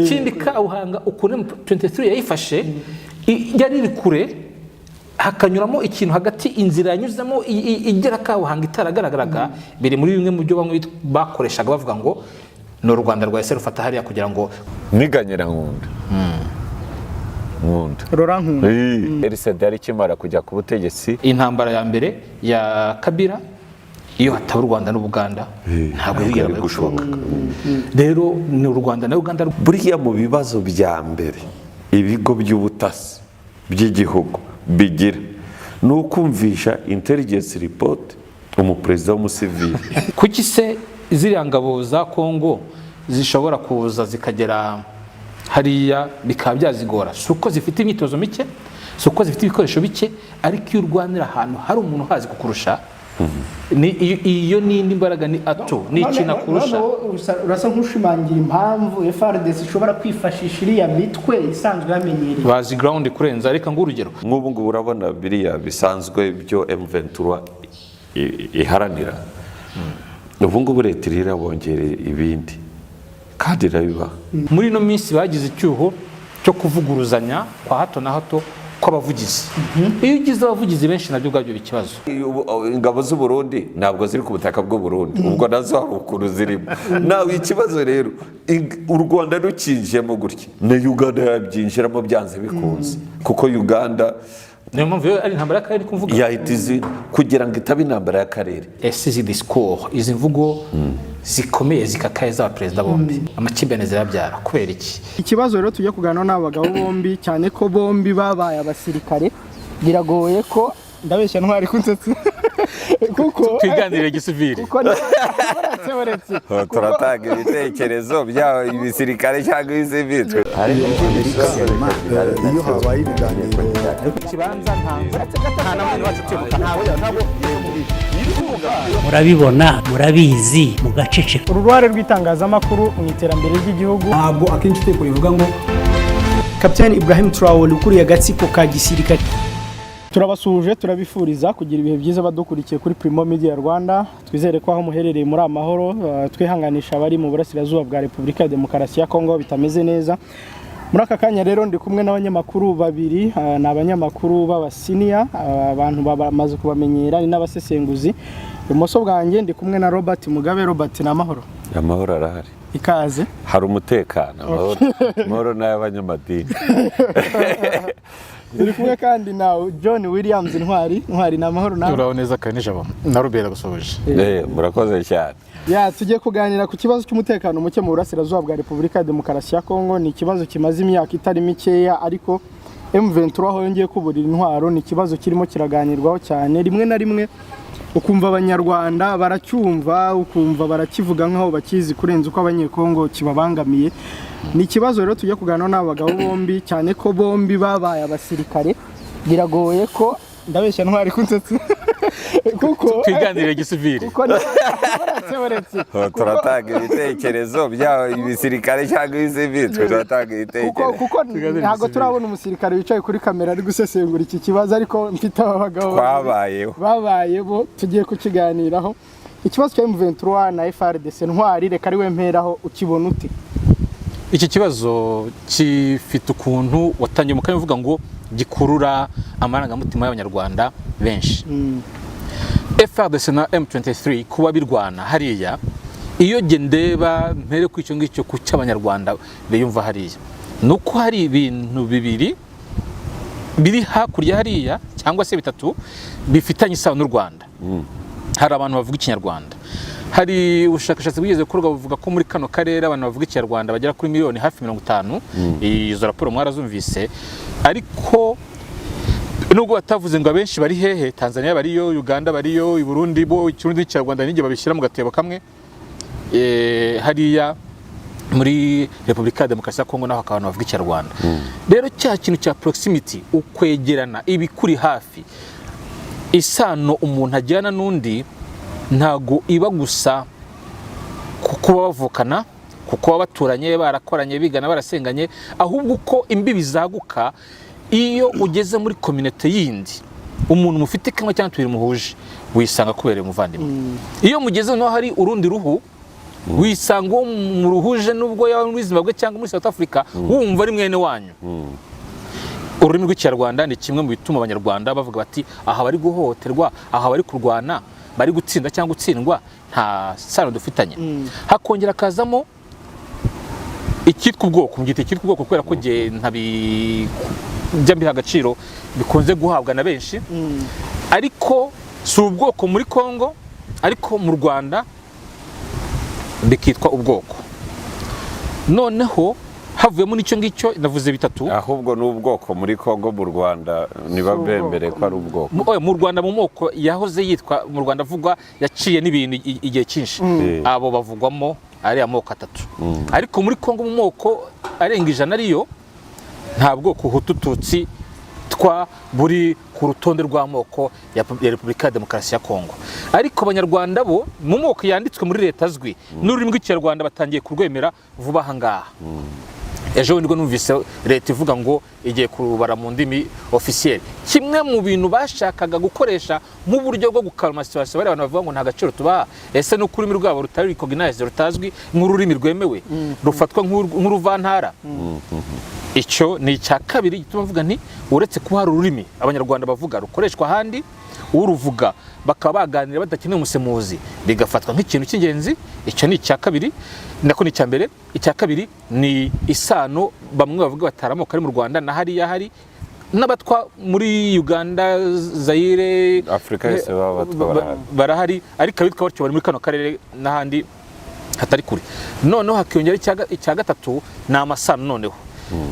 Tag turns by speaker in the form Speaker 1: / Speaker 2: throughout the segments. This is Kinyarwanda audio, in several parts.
Speaker 1: Ikindi, Kabuhanga ukuntu M23 yayifashe, yari iri kure, hakanyuramo ikintu hagati, inzira yanyuzemo igera Kabuhanga itaragaragaraga, biri muri bimwe mu byo bamwe bakoreshaga bavuga ngo ni u Rwanda rwahise rufata hariya kugira ngo
Speaker 2: Niganyira Nkunda, Nkunda.
Speaker 3: Laurent Nkunda.
Speaker 2: RCD yari ikimara kujya ku butegetsi.
Speaker 1: Intambara ya mbere ya Kabila, iyo hataba u Rwanda n'Ubuganda, ntabwo
Speaker 2: yari
Speaker 1: yigeraga gushoboka. Rero ni u Rwanda na Uganda.
Speaker 2: Buriya mu bibazo bya mbere ibigo by'ubutasi by'igihugu bigira ni ukumvisha intelligence report umuperezida w'umusivili.
Speaker 1: Kuki se ziriya ngabo za Kongo zishobora kuza zikagera hariya bikaba byazigora? Si uko zifite imyitozo mike, si uko zifite ibikoresho bike, ariko iyo urwanira ahantu hari umuntu uhazi kukurusha, ni iyo n'indi mbaraga, ni ato, ni ikintu akurusha.
Speaker 3: Noneho urasa nk'ushimangira impamvu FARDC ishobora kwifashisha iriya mitwe isanzwe yamenyereye.
Speaker 1: Bazi ground kurenza. Reka nguhe urugero.
Speaker 2: Nk'ubu ngubu urabona biriya bisanzwe byo M23 iharanira, ubu ngubu leta iriho irabongera ibindi kandi irabibaha.
Speaker 1: Muri ino minsi bagize icyuho cyo kuvuguruzanya kwa hato na hato kw'abavugizi. Iyo ugize abavugizi benshi, nabyo ubwabyo biba ikibazo.
Speaker 2: Ingabo z'u Burundi ntabwo ziri ku butaka bw'u Burundi, ubwo nazo hari ukuntu zirimo. Nawe ikibazo rero, u Rwanda rukinjiyemo gutya na Uganda yabyinjiramo byanze bikunze, kuko Uganda
Speaker 1: Niyo mpamvu iyo ari intambara y'akarere iri kuvuga.
Speaker 2: Yahita izi kugira ngo itaba intambara y'akarere.
Speaker 1: Ese izi discours, izi mvugo zikomeye zikakaye z'abaperezida bombi, amakimbirane zirabyara kubera iki?
Speaker 3: Ikibazo rero tujya kuganira n'aba bagabo bombi, cyane ko bombi babaye abasirikare, biragoye ko ndabeshya Ntwari kunsetse, kuko
Speaker 1: Twiganirire gisivili.
Speaker 3: Kuko uretse uretse
Speaker 2: Turatanga ibitekerezo byaba ibisirikare cyangwa ibisivili.
Speaker 4: Iyo habaye ibiganiro
Speaker 1: Ikibanza nta na mwene wacu utibuka.
Speaker 5: Murabibona, murabizi, mugaceceka.
Speaker 3: Uruhare rw'itangazamakuru mu iterambere ry'igihugu.
Speaker 6: Ntabwo akenshi itegeko rivuga ngo
Speaker 3: Kapitani Ibrahim Traore ukuriye agatsiko ka gisirikare. Turabasuhuje, turabifuriza kugira ibihe byiza badukurikiye kuri Primo Media Rwanda. Twizere ko aho muherereye muri amahoro, twihanganisha abari mu burasirazuba bwa Repubulika ya Demokarasi ya Kongo bitameze neza. Muri aka kanya rero ndi kumwe n'abanyamakuru babiri, ni abanyamakuru b'abasiniya, abantu bamaze kubamenyera, ni n'abasesenguzi. Ibumoso bwanjye ndi kumwe na Robert Mugabe. Robert, ni amahoro?
Speaker 2: Amahoro arahari.
Speaker 3: Ikaze.
Speaker 2: Hari umutekano, amahoro, amahoro ni ay'abanyamadini.
Speaker 3: Turi kumwe kandi na John Williams Ntwari. Ntwari, ni amahoro nawe?
Speaker 1: Turaho neza kandi nijabo na Rubera gusoje.
Speaker 2: Murakoze cyane.
Speaker 3: Ya, tugiye kuganira ku kibazo cy'umutekano muke mu burasirazuba bwa Repubulika ya Demokarasi ya Kongo. Ni ikibazo kimaze imyaka itari mikeya, ariko M23 aho yongeye kuburira intwaro, ni ikibazo kirimo kiraganirwaho cyane. Rimwe na rimwe ukumva Abanyarwanda baracyumva, ukumva barakivuga nk'aho bakizi kurenza uko Abanyekongo kibabangamiye. Ni ikibazo rero tujya kuganira n'aba bagabo bombi, cyane ko bombi babaye abasirikare, biragoye ko ndabeshya Ntwari kunsetse, kuko
Speaker 1: Twiganirire gisivili.
Speaker 3: Kuko uretse uretse
Speaker 2: Turatanga ibitekerezo byaba ibisirikare cyangwa ibisivili, turatanga
Speaker 3: kuko
Speaker 2: ibitekerezo.
Speaker 3: Kuko ntabwo turabona umusirikare wicaye kuri kamera ari gusesengura iki kibazo, ariko mfite aba bagabo babiri
Speaker 2: Twabayeho.
Speaker 3: babayeho, tugiye kukiganiraho. Ikibazo cya M23 na FARDC, Ntwari, reka ari we mperaho. Ukibona ute?
Speaker 1: Iki kibazo gifite ukuntu watangiye mu kanya uvuga ngo gikurura amarangamutima y'Abanyarwanda benshi. FARDC na M23 kuba birwana hariya, iyo jye ndeba mpere ku icyo ngicyo, ku cy'Abanyarwanda biyumva hariya, ni uko hari ibintu bibiri biri hakurya hariya cyangwa se bitatu bifitanye isano n'u Rwanda. Hari abantu bavuga Ikinyarwanda. Hari ubushakashatsi bwigeze gukorwa buvuga ko muri kano karere abantu bavuga Ikinyarwanda bagera kuri miliyoni hafi 50. Izo raporo mwarazumvise. Ariko nubwo batavuze ngo abenshi bari hehe, Tanzania bariyo, Uganda bariyo, i Burundi bo Ikirundi n'Ikinyarwanda n'igihe babishyira mu gatebo kamwe. Hariya muri Repubulika ya Demokarasi ya Kongo naho hakaba abantu bavuga Ikinyarwanda. Rero cya kintu cya proximity, ukwegerana, ibikuri hafi, isano umuntu agirana n'undi ntago iba gusa ku kuba bavukana, ku kuba baturanye, barakoranye, bigana, barasenganye, ahubwo uko imbibi zaguka, iyo ugeze muri communauté yindi, umuntu mufite kamwe cyangwa tubiri muhuje, wisanga kubereye umuvandimwe. Iyo mugeze noneho hari urundi ruhu. Wisanga uwo mu ruhuje, nubwo yaba muri Zimbabwe cyangwa muri South Africa, wumva ari mwene wanyu. Ururimi rw'Ikinyarwanda ni kimwe mu bituma Abanyarwanda bavuga bati: "Aha bari guhohoterwa, aha bari kurwana, bari gutsinda cyangwa gutsindwa, nta sano dufitanye." Hakongera hakazamo icyitwa ubwoko. Mbyita icyitwa ubwoko kubera ko jye ntabi njya mbiha agaciro bikunze guhabwa na benshi, ariko si ubwoko muri Congo, ariko mu Rwanda bikitwa ubwoko. Noneho havuyemo n'icyo ngicyo navuze bitatu.
Speaker 2: Ahubwo ni ubwoko muri Congo, mu Rwanda ntibabemere ko ari ubwoko.
Speaker 1: Oya, mu Rwanda, mu moko yahoze yitwa mu Rwanda avugwa, yaciye n'ibintu igihe cyinshi, abo bavugwamo ari amoko atatu, ariko muri Congo mu moko arenga 100 ariyo, nta bwoko Hutu, Tutsi, Twa buri ku rutonde rw'amoko ya Repubulika ya Demokarasi ya Kongo. Ariko Abanyarwanda bo mu moko yanditswe muri leta azwi, n'ururimi rw'Ikinyarwanda batangiye kurwemera vuba aha ngaha. Ejo bundi nibwo numvise leta ivuga ngo igiye kurubara mu ndimi officiel, kimwe mu bintu bashakaga gukoresha nk'uburyo bwo gukaruma situation. Bariya abantu bavuga ngo nta gaciro tubaha, ese ni uko ururimi rwabo rutari recognized, rutazwi nk'ururimi rwemewe, rufatwa nk'uruvantara? Icyo ni icya kabiri gituma mvuga nti uretse kuba hari ururimi Abanyarwanda bavuga rukoreshwa ahandi, uruvuga bakaba baganira badakeneye umusemuzi, bigafatwa nk'ikintu cy'ingenzi. Icyo ni icya kabiri, nako ni icya mbere. Icya kabiri ni isano. Bamwe bavuga batari amoko ari mu Rwanda na hariya, hari n'Abatwa muri Uganda, Zayire.
Speaker 2: Afurika yose baba Abatwa barahari.
Speaker 1: Barahari, ariko abitwa batyo bari muri kano karere n'ahandi hatari kure. Noneho hakiyongera icya gatatu, ni amasano. Noneho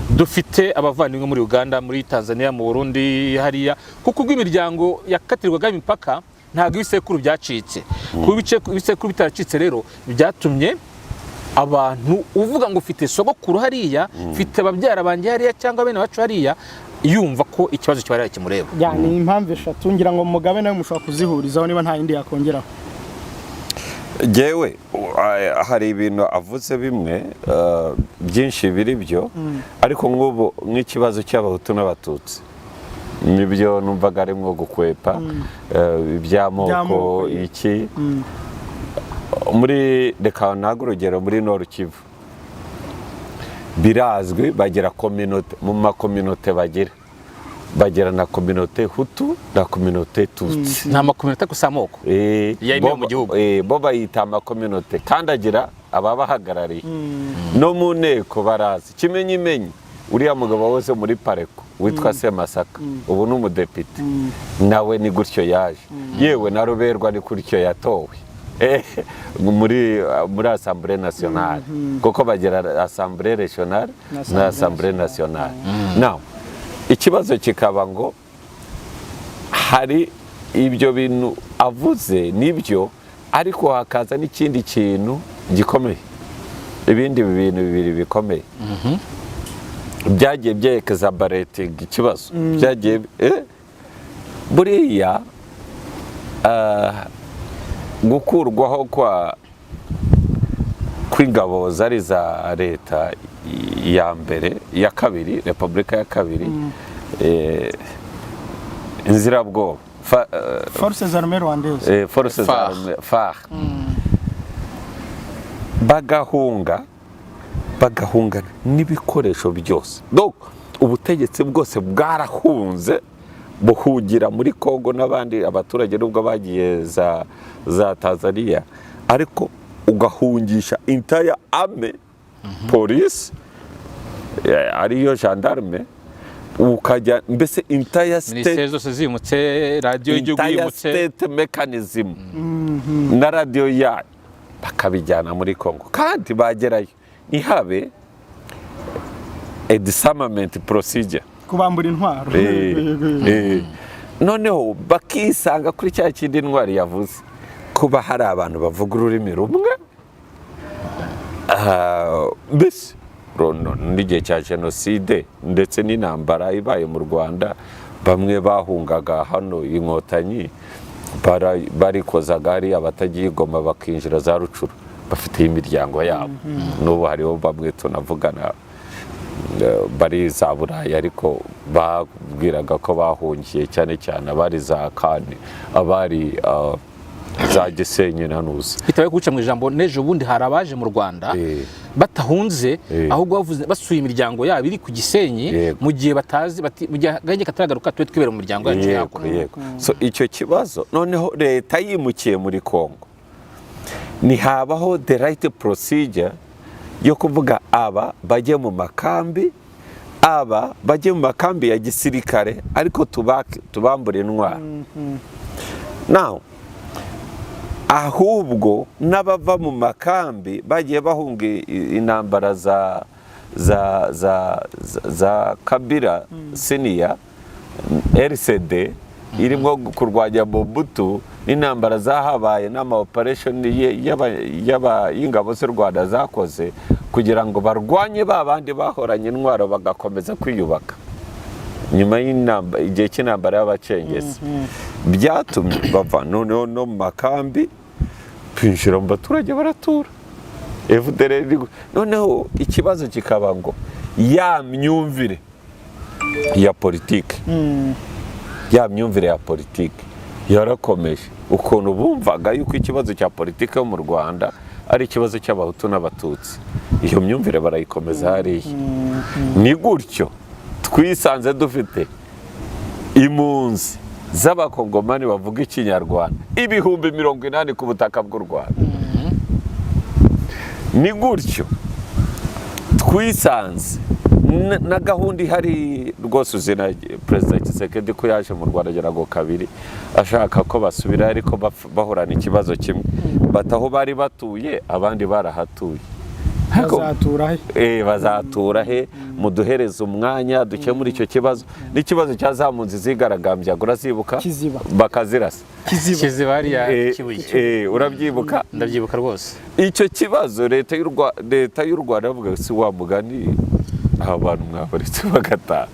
Speaker 1: dufite abavandimwe muri Uganda, muri Tanzania, mu Burundi hariya, kuko ubwo imiryango yakatirwaga imipaka ntabwo ibisekuru byacitse. Kuba ibisekuru bitaracitse rero byatumye abantu uvuga ngo ufite sogokuru hariya, mfite ababyara banjye hariya cyangwa bene bacu hariya, yumva ko ikibazo kiba hariya kimureba.
Speaker 3: Ya, ni impamvu eshatu ngira ngo Mugabe nawe mushobora kuzihurizaho niba nta yindi yakongeraho.
Speaker 2: Jewe hari ibintu avuze bimwe, byinshi biri byo, ariko nk'ubu nk'ikibazo cy'Abahutu n'Abatutsi nibyo numvaga arimo gukwepa, iby'amoko.
Speaker 3: Iby'amoko.
Speaker 2: Iki muri, reka ntabwo urugero, muri Nord Kivu birazwi, bagira communauté, mu ma communauté bagira na communauté Hutu na communauté Tutsi.
Speaker 1: Nta ma communauté gusa, amoko yemewe mu gihugu.
Speaker 2: Bo bayita ama communauté kandi agira ababahagarariye no mu nteko barazi. Kimenyimenyi uriya mugabo wose muri PARECO witwa Semasaka, ubu ni umudepite, nawe ni gutyo yaje. Yewe na Ruberwa ni gutyo yatowe muri Assemblée nationale, kuko bagira Assemblée régionale na Assemblée nationale. Now ikibazo kikaba ngo hari ibyo bintu avuze nibyo, ariko hakaza n'ikindi kintu gikomeye, ibindi bintu bibiri bikomeye byagiye byerekeza baretinga ikibazo byagiye buriya gukurwaho kwa kw'ingabo zari za leta ya mbere, ya kabiri, Repubulika ya kabiri, inzirabwoba
Speaker 3: Forces Armées Rwandaises.
Speaker 2: Forces
Speaker 1: FAR.
Speaker 2: Armées FAR, bagahunga, bagahungana n'ibikoresho byose. Donc ubutegetsi bwose bwarahunze, buhugira muri Congo n'abandi abaturage, nubwo bagiye za Tanzania, ariko ugahungisha entire army, polisi, ariyo gendarme, ukajya mbese entire state.
Speaker 1: Minisiteri zose zimutse, radiyo y'igihugu
Speaker 2: Entire
Speaker 1: yimutse.
Speaker 2: state mechanism na radiyo yayo bakabijyana muri Congo, kandi bagerayo ntihabe a disarmament procedure.
Speaker 3: Kubambura intwaro.
Speaker 2: Noneho bakisanga kuri cya kindi Intwari yavuze, kuba hari abantu bavuga ururimi rumwe. Mbese n'igihe cya jenoside ndetse n'intambara ibaye mu Rwanda, bamwe bahungaga hano Inkotanyi, barikozaga hari abatagiye i Goma bakinjira za Rucuru, bafite imiryango yabo. N'ubu hariho bamwe tunavugana, bari za Burayi, ariko babwiraga ko bahungiye cyane cyane abari za Kane, abari Za Gisenyi na Nuza.
Speaker 1: Bitabaye kuguca mu ijambo, n'ejo bundi hari abaje mu Rwanda batahunze, ahubwo bavuze basuye imiryango yabo iri ku Gisenyi, mu gihe batazi bati mu gihe agahenge kataragaruka, tube twibera mu miryango yacu hakuno.
Speaker 2: Yego. So icyo kibazo noneho, leta yimukiye muri Congo, ntihabaho the right procedure yo kuvuga aba bajye mu makambi, aba bajye mu makambi ya gisirikare, ariko tubambure intwaro. Now ahubwo n'abava mu makambi bagiye bahunga intambara za Kabila senior, RCD irimo kurwanya Mobutu, n'intambara zahabaye n'ama operation y'ingabo z'u Rwanda zakoze kugira ngo barwanye ba bandi bahoranye intwaro, bagakomeza kwiyubaka nyuma y'intambara, igihe cy'intambara y'abacengezi, byatumye bava noneho no mu makambi binjira mu baturage baratura. FDLR noneho ikibazo kikaba ngo ya myumvire ya politike, ya myumvire ya politike yarakomeje, ukuntu bumvaga yuko ikibazo cya politike yo mu Rwanda ari ikibazo cy'Abahutu n'Abatutsi, iyo myumvire barayikomeza hariya. Ni gutyo twisanze dufite impunzi z'Abakongomani bavuga Ikinyarwanda 80,000 ku butaka bw'u Rwanda. Ni gutyo twisanze na gahunda ihari rwose. Uzi na Perezida Tshisekedi ko yaje mu Rwanda agera ngo kabiri ashaka ko basubira, ariko bahorana ikibazo kimwe, bati aho bari batuye abandi barahatuye.
Speaker 3: Bazatura he?
Speaker 2: Bazatura he? Muduhereze umwanya dukemure icyo kibazo. N'ikibazo cya za mpunzi zigaragambyaga, urazibuka?
Speaker 3: Kiziba.
Speaker 2: Bakazirasa.
Speaker 3: Kiziba.
Speaker 1: Kiziba hariya. Kibuye.
Speaker 2: Urabyibuka?
Speaker 1: Ndabyibuka rwose.
Speaker 2: Icyo kibazo leta y'u Rwanda bavuga si wa mugani, aba bantu mwabaretse bagataha.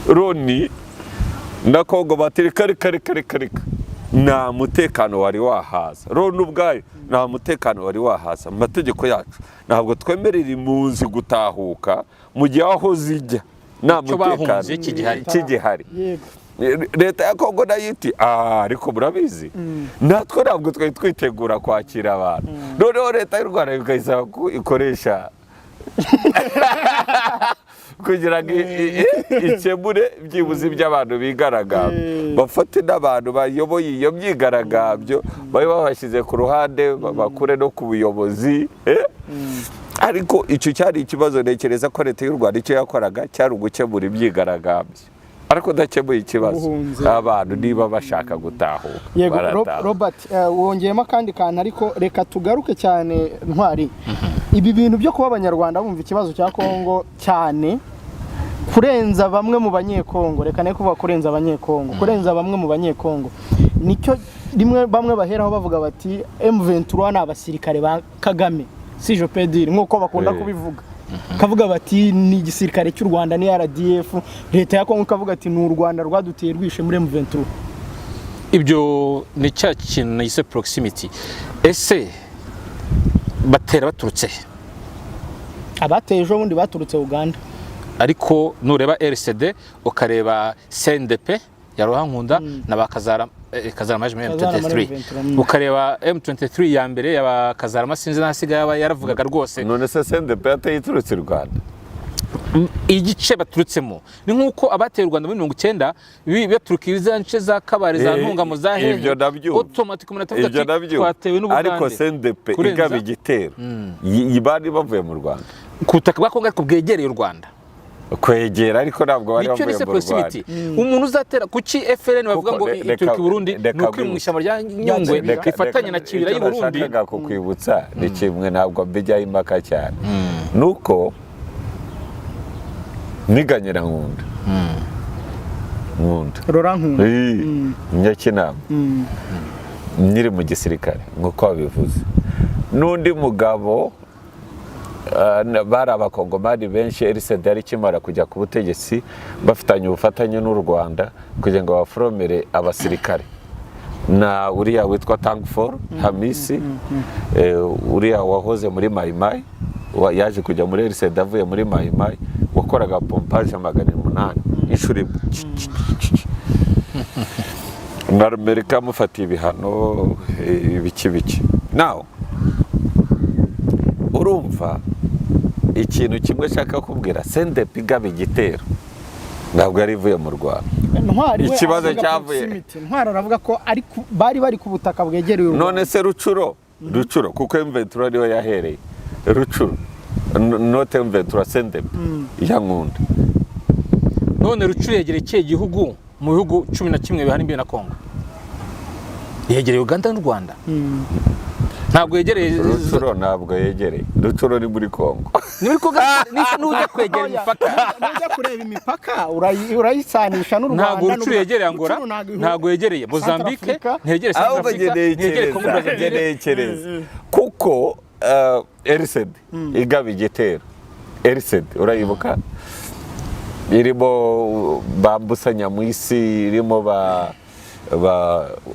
Speaker 2: Loni na Kongo bati reka reka reka reka reka, nta mutekano wari wahaza. Loni ubwayo, nta mutekano wari wahaza. Mu mategeko yacu ntabwo twemerera impunzi gutahuka mu gihe aho zijya nta
Speaker 1: Icyo
Speaker 2: mutekano
Speaker 1: bahunze kigihari.
Speaker 2: kigihari. Leta ya Kongo nayo iti "Ah, ariko murabizi natwe ntabwo twari twitegura kwakira abantu." Noneho leta y'u Rwanda ikayisaba ko ikoresha kugira ngo ikemure byibuze iby'abantu bigaragambya, bafate n'abantu bayoboye iyo myigaragambyo babe babashyize ku ruhande, bakure no ku buyobozi. Ariko icyo cyari ikibazo. Ntekereza ko leta y'u Rwanda icyo yakoraga cyari ugukemura imyigaragambyo, ariko udakemuye ikibazo
Speaker 3: Ubuhunzi.
Speaker 2: abantu niba bashaka gutahuka
Speaker 3: Yego.
Speaker 2: barataha.
Speaker 3: Robert, wongeyemo akandi kantu, ariko reka tugaruke cyane Ntwari. Ibi bintu byo kuba Abanyarwanda bumva ikibazo cya Kongo cyane kurenza bamwe mu Banyekongo, reka ne kuvuga kurenza Abanyekongo, kurenza bamwe mu Banyekongo, nicyo rimwe bamwe baheraho bavuga bati M23 ni abasirikare ba Kagame, si je peux dire, nk'uko bakunda kubivuga, kavuga bati ni igisirikare cy'u Rwanda, ni RDF. Leta ya Kongo ikavuga ati ni u Rwanda rwaduteye rwishe muri M23.
Speaker 1: Ibyo ni cya kintu nayise proximity. Ese batera baturutse he?
Speaker 3: Abateye ejo bundi baturutse Uganda.
Speaker 1: Ariko nureba RCD, ukareba CNDP ya Ruhankunda na ba Kazara, Kazarama yaje muri
Speaker 3: Kazarama muri
Speaker 1: M23,
Speaker 3: M23.
Speaker 1: Ukareba M23 ya mbere ya ba Kazarama, sinzi n'ahasigaye aba yaravugaga rwose.
Speaker 2: None se CNDP yateye iturutse i Rwanda?
Speaker 1: Igice baturutsemo ni nk'uko abateye u Rwanda muri 90 baturuka iza nce za Kabare, za Ntungamo, za hehe.
Speaker 2: Ibyo ndabyumva.
Speaker 1: Automatic umuntu atavuga
Speaker 2: Ibyo
Speaker 1: ati
Speaker 2: nabyo
Speaker 1: twatewe n'Ubugande.
Speaker 2: Ariko CNDP
Speaker 1: Kurenza-
Speaker 2: igaba igitero, bari bavuye mu Rwanda.
Speaker 1: Ku butaka bwa Kongo ariko bwegereye u Rwanda.
Speaker 2: Kwegera, ariko ntabwo bari
Speaker 1: Nicyo
Speaker 2: bavuye
Speaker 1: nise
Speaker 2: mu
Speaker 1: proximity.
Speaker 2: Rwanda.
Speaker 1: Umuntu uzatera, kuki FLN bavuga
Speaker 2: Kuko
Speaker 1: ngo ituruka i Burundi?
Speaker 2: reka
Speaker 1: Ni uko iri mu
Speaker 2: nkwibutse.
Speaker 1: ishyamba rya Nyungwe ifatanye na Kibira
Speaker 2: Icyo
Speaker 1: y'i Burundi.
Speaker 2: nashakaga kukwibutsa ni kimwe, ntabwo mbijyaho impaka cyane, nuko niganyira Nkunda, Nkunda
Speaker 3: Laurent Nkunda.
Speaker 2: Nyakinama, nkiri mu gisirikare nk'uko wabivuze, n'undi mugabo, bari Abakongomani benshi. RCD yari ikimara kujya ku butegetsi, bafitanye ubufatanye n'u Rwanda kugira ngo baforomere abasirikare, na uriya witwa Tankfor Hamisi, uriya wahoze muri Mayimayi, yaje kujya muri RCD avuye muri Mayimayi, wakoraga pompage 800 inshuro imwe. Na Amerika yamufatiye ibihano, ibiki biki. Now urumva ikintu kimwe nshaka kubwira, CNDP igaba igitero ntabwo yari ivuye mu Rwanda.
Speaker 3: Ntwari we
Speaker 2: Ikibazo
Speaker 3: aravuga proximity. Ntwari aravuga ko bari bari ku butaka bwegereye u Rwanda.
Speaker 2: None se Rutshuru, Rutshuru, kuko M23 niyo yahereye Rutshuru, not M23, CNDP ya Nkunda.
Speaker 1: None Rutshuru yegereye ikihe gihugu mu bihugu 11 bihana imbibi na Kongo? Yegereye Uganda n'u Rwanda, ntabwo yegereye.
Speaker 2: Rutshuru ntabwo yegereye, Rutshuru ni muri Kongo.
Speaker 1: Ni muri Kongo, nujya kwegera imipaka.
Speaker 3: Nujya kureba imipaka urayisanisha n'u Rwanda.
Speaker 1: Ntabwo Rutshuru yegereye Angola,
Speaker 3: Rutshuru ntabwo
Speaker 1: ntabwo yegereye Mozambique,
Speaker 3: Centrafrica.
Speaker 1: ntiyegereye
Speaker 2: Ahubwo
Speaker 1: Centrafrica, ntiyegereye Kongo
Speaker 2: ngenekereza,
Speaker 1: Brazzaville.
Speaker 2: Ngenekereza kuko RCD igaba igitero, RCD urayibuka, irimo ba Mbusa Nyamwisi, irimo ba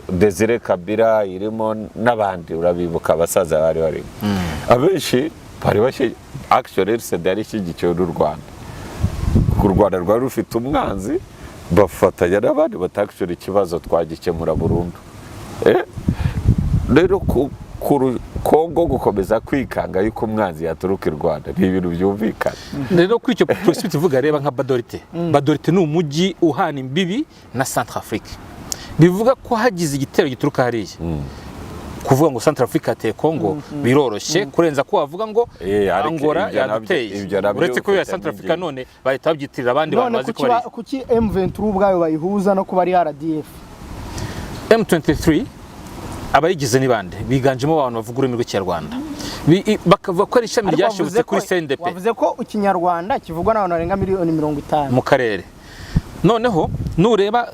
Speaker 2: Desire Kabila, irimo n'abandi, urabibuka, abasaza bari barimo abenshi bari bashyi. Actually RCD yari ishyigikiwe n'u Rwanda, kuko u Rwanda rwari rufite umwanzi, bafatanya n'abandi bati: "Actually ikibazo twagikemura burundu." Rero Kongo gukomeza kwikanga yuko umwanzi yaturuka i Rwanda ni ibintu byumvikana.
Speaker 1: Rero kuri icyo proximity ivuga, reba nka Gbadolite. Gbadolite ni umujyi uhana imbibi na Centrafrique, bivuga ko hagize igitero gituruka hariya, kuvuga ngo Centrafrique yateye Congo biroroshye kurenza ko wavuga ngo
Speaker 2: Ariko
Speaker 1: Angola
Speaker 2: ibyo
Speaker 1: yaduteye.
Speaker 2: Ibyo nabyo
Speaker 1: Uretse ko iyo ya
Speaker 2: ufitemo
Speaker 1: Centrafrique
Speaker 2: ingingo.
Speaker 1: none bahita babyitirira abandi bantu
Speaker 3: None
Speaker 1: bazi ko
Speaker 3: kuki
Speaker 1: bari
Speaker 3: kuki M23 ubwayo bayihuza no kuba ari RDF?
Speaker 1: M23 abayigize ni bande? Biganjemo abantu bavuga ururimi rw'Ikinyarwanda. Bakavuga ko ari ishami
Speaker 3: Ariko
Speaker 1: ryashibutse
Speaker 3: wavuze
Speaker 1: kuri CNDP.
Speaker 3: Wavuze ko Ikinyarwanda kivugwa n'abantu barenga miliyoni 50
Speaker 1: mu karere. Noneho nureba,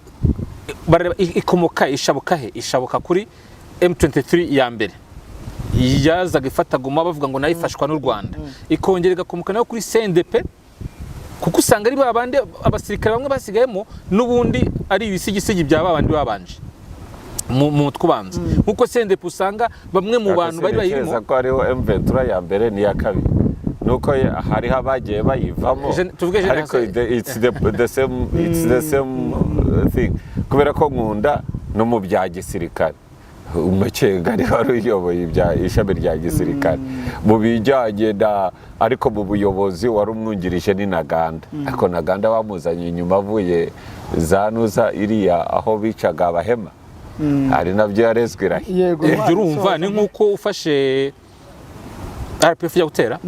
Speaker 1: bareba ikomoka, ishabuka he? Ishabuka kuri M23 ya mbere yazaga ifata Goma, bavuga ngo nayo ifashwa n'u Rwanda, ikongera igakomoka nayo kuri CNDP, kuko usanga ari babandi abasirikare bamwe basigayemo n'ubundi ari ibisigisigi bya babandi babanje mu mutwe ubanza, nkuko CNDP usanga bamwe mu bantu bari bayirimo.
Speaker 2: Ntekereza ko hariho M23 ya mbere n'iya kabiri, nuko hariho abagiye bayivamo.
Speaker 1: Tuvuge
Speaker 2: Ariko it's the same thing, kubera ko Nkunda no mu bya gisirikare, Makenga ari wari uyoboye ibya ishami rya gisirikare mu bijyanye na, ariko mu buyobozi wari umwungirije ni Ntaganda, ariko Ntaganda bamuzanye inyuma avuye za Nuza iriya aho bicaga Abahema, hari nabyo yarezwe irahe.
Speaker 3: Yego.
Speaker 1: Ibyo urumva ni nk'uko ufashe RPF ijya gutera,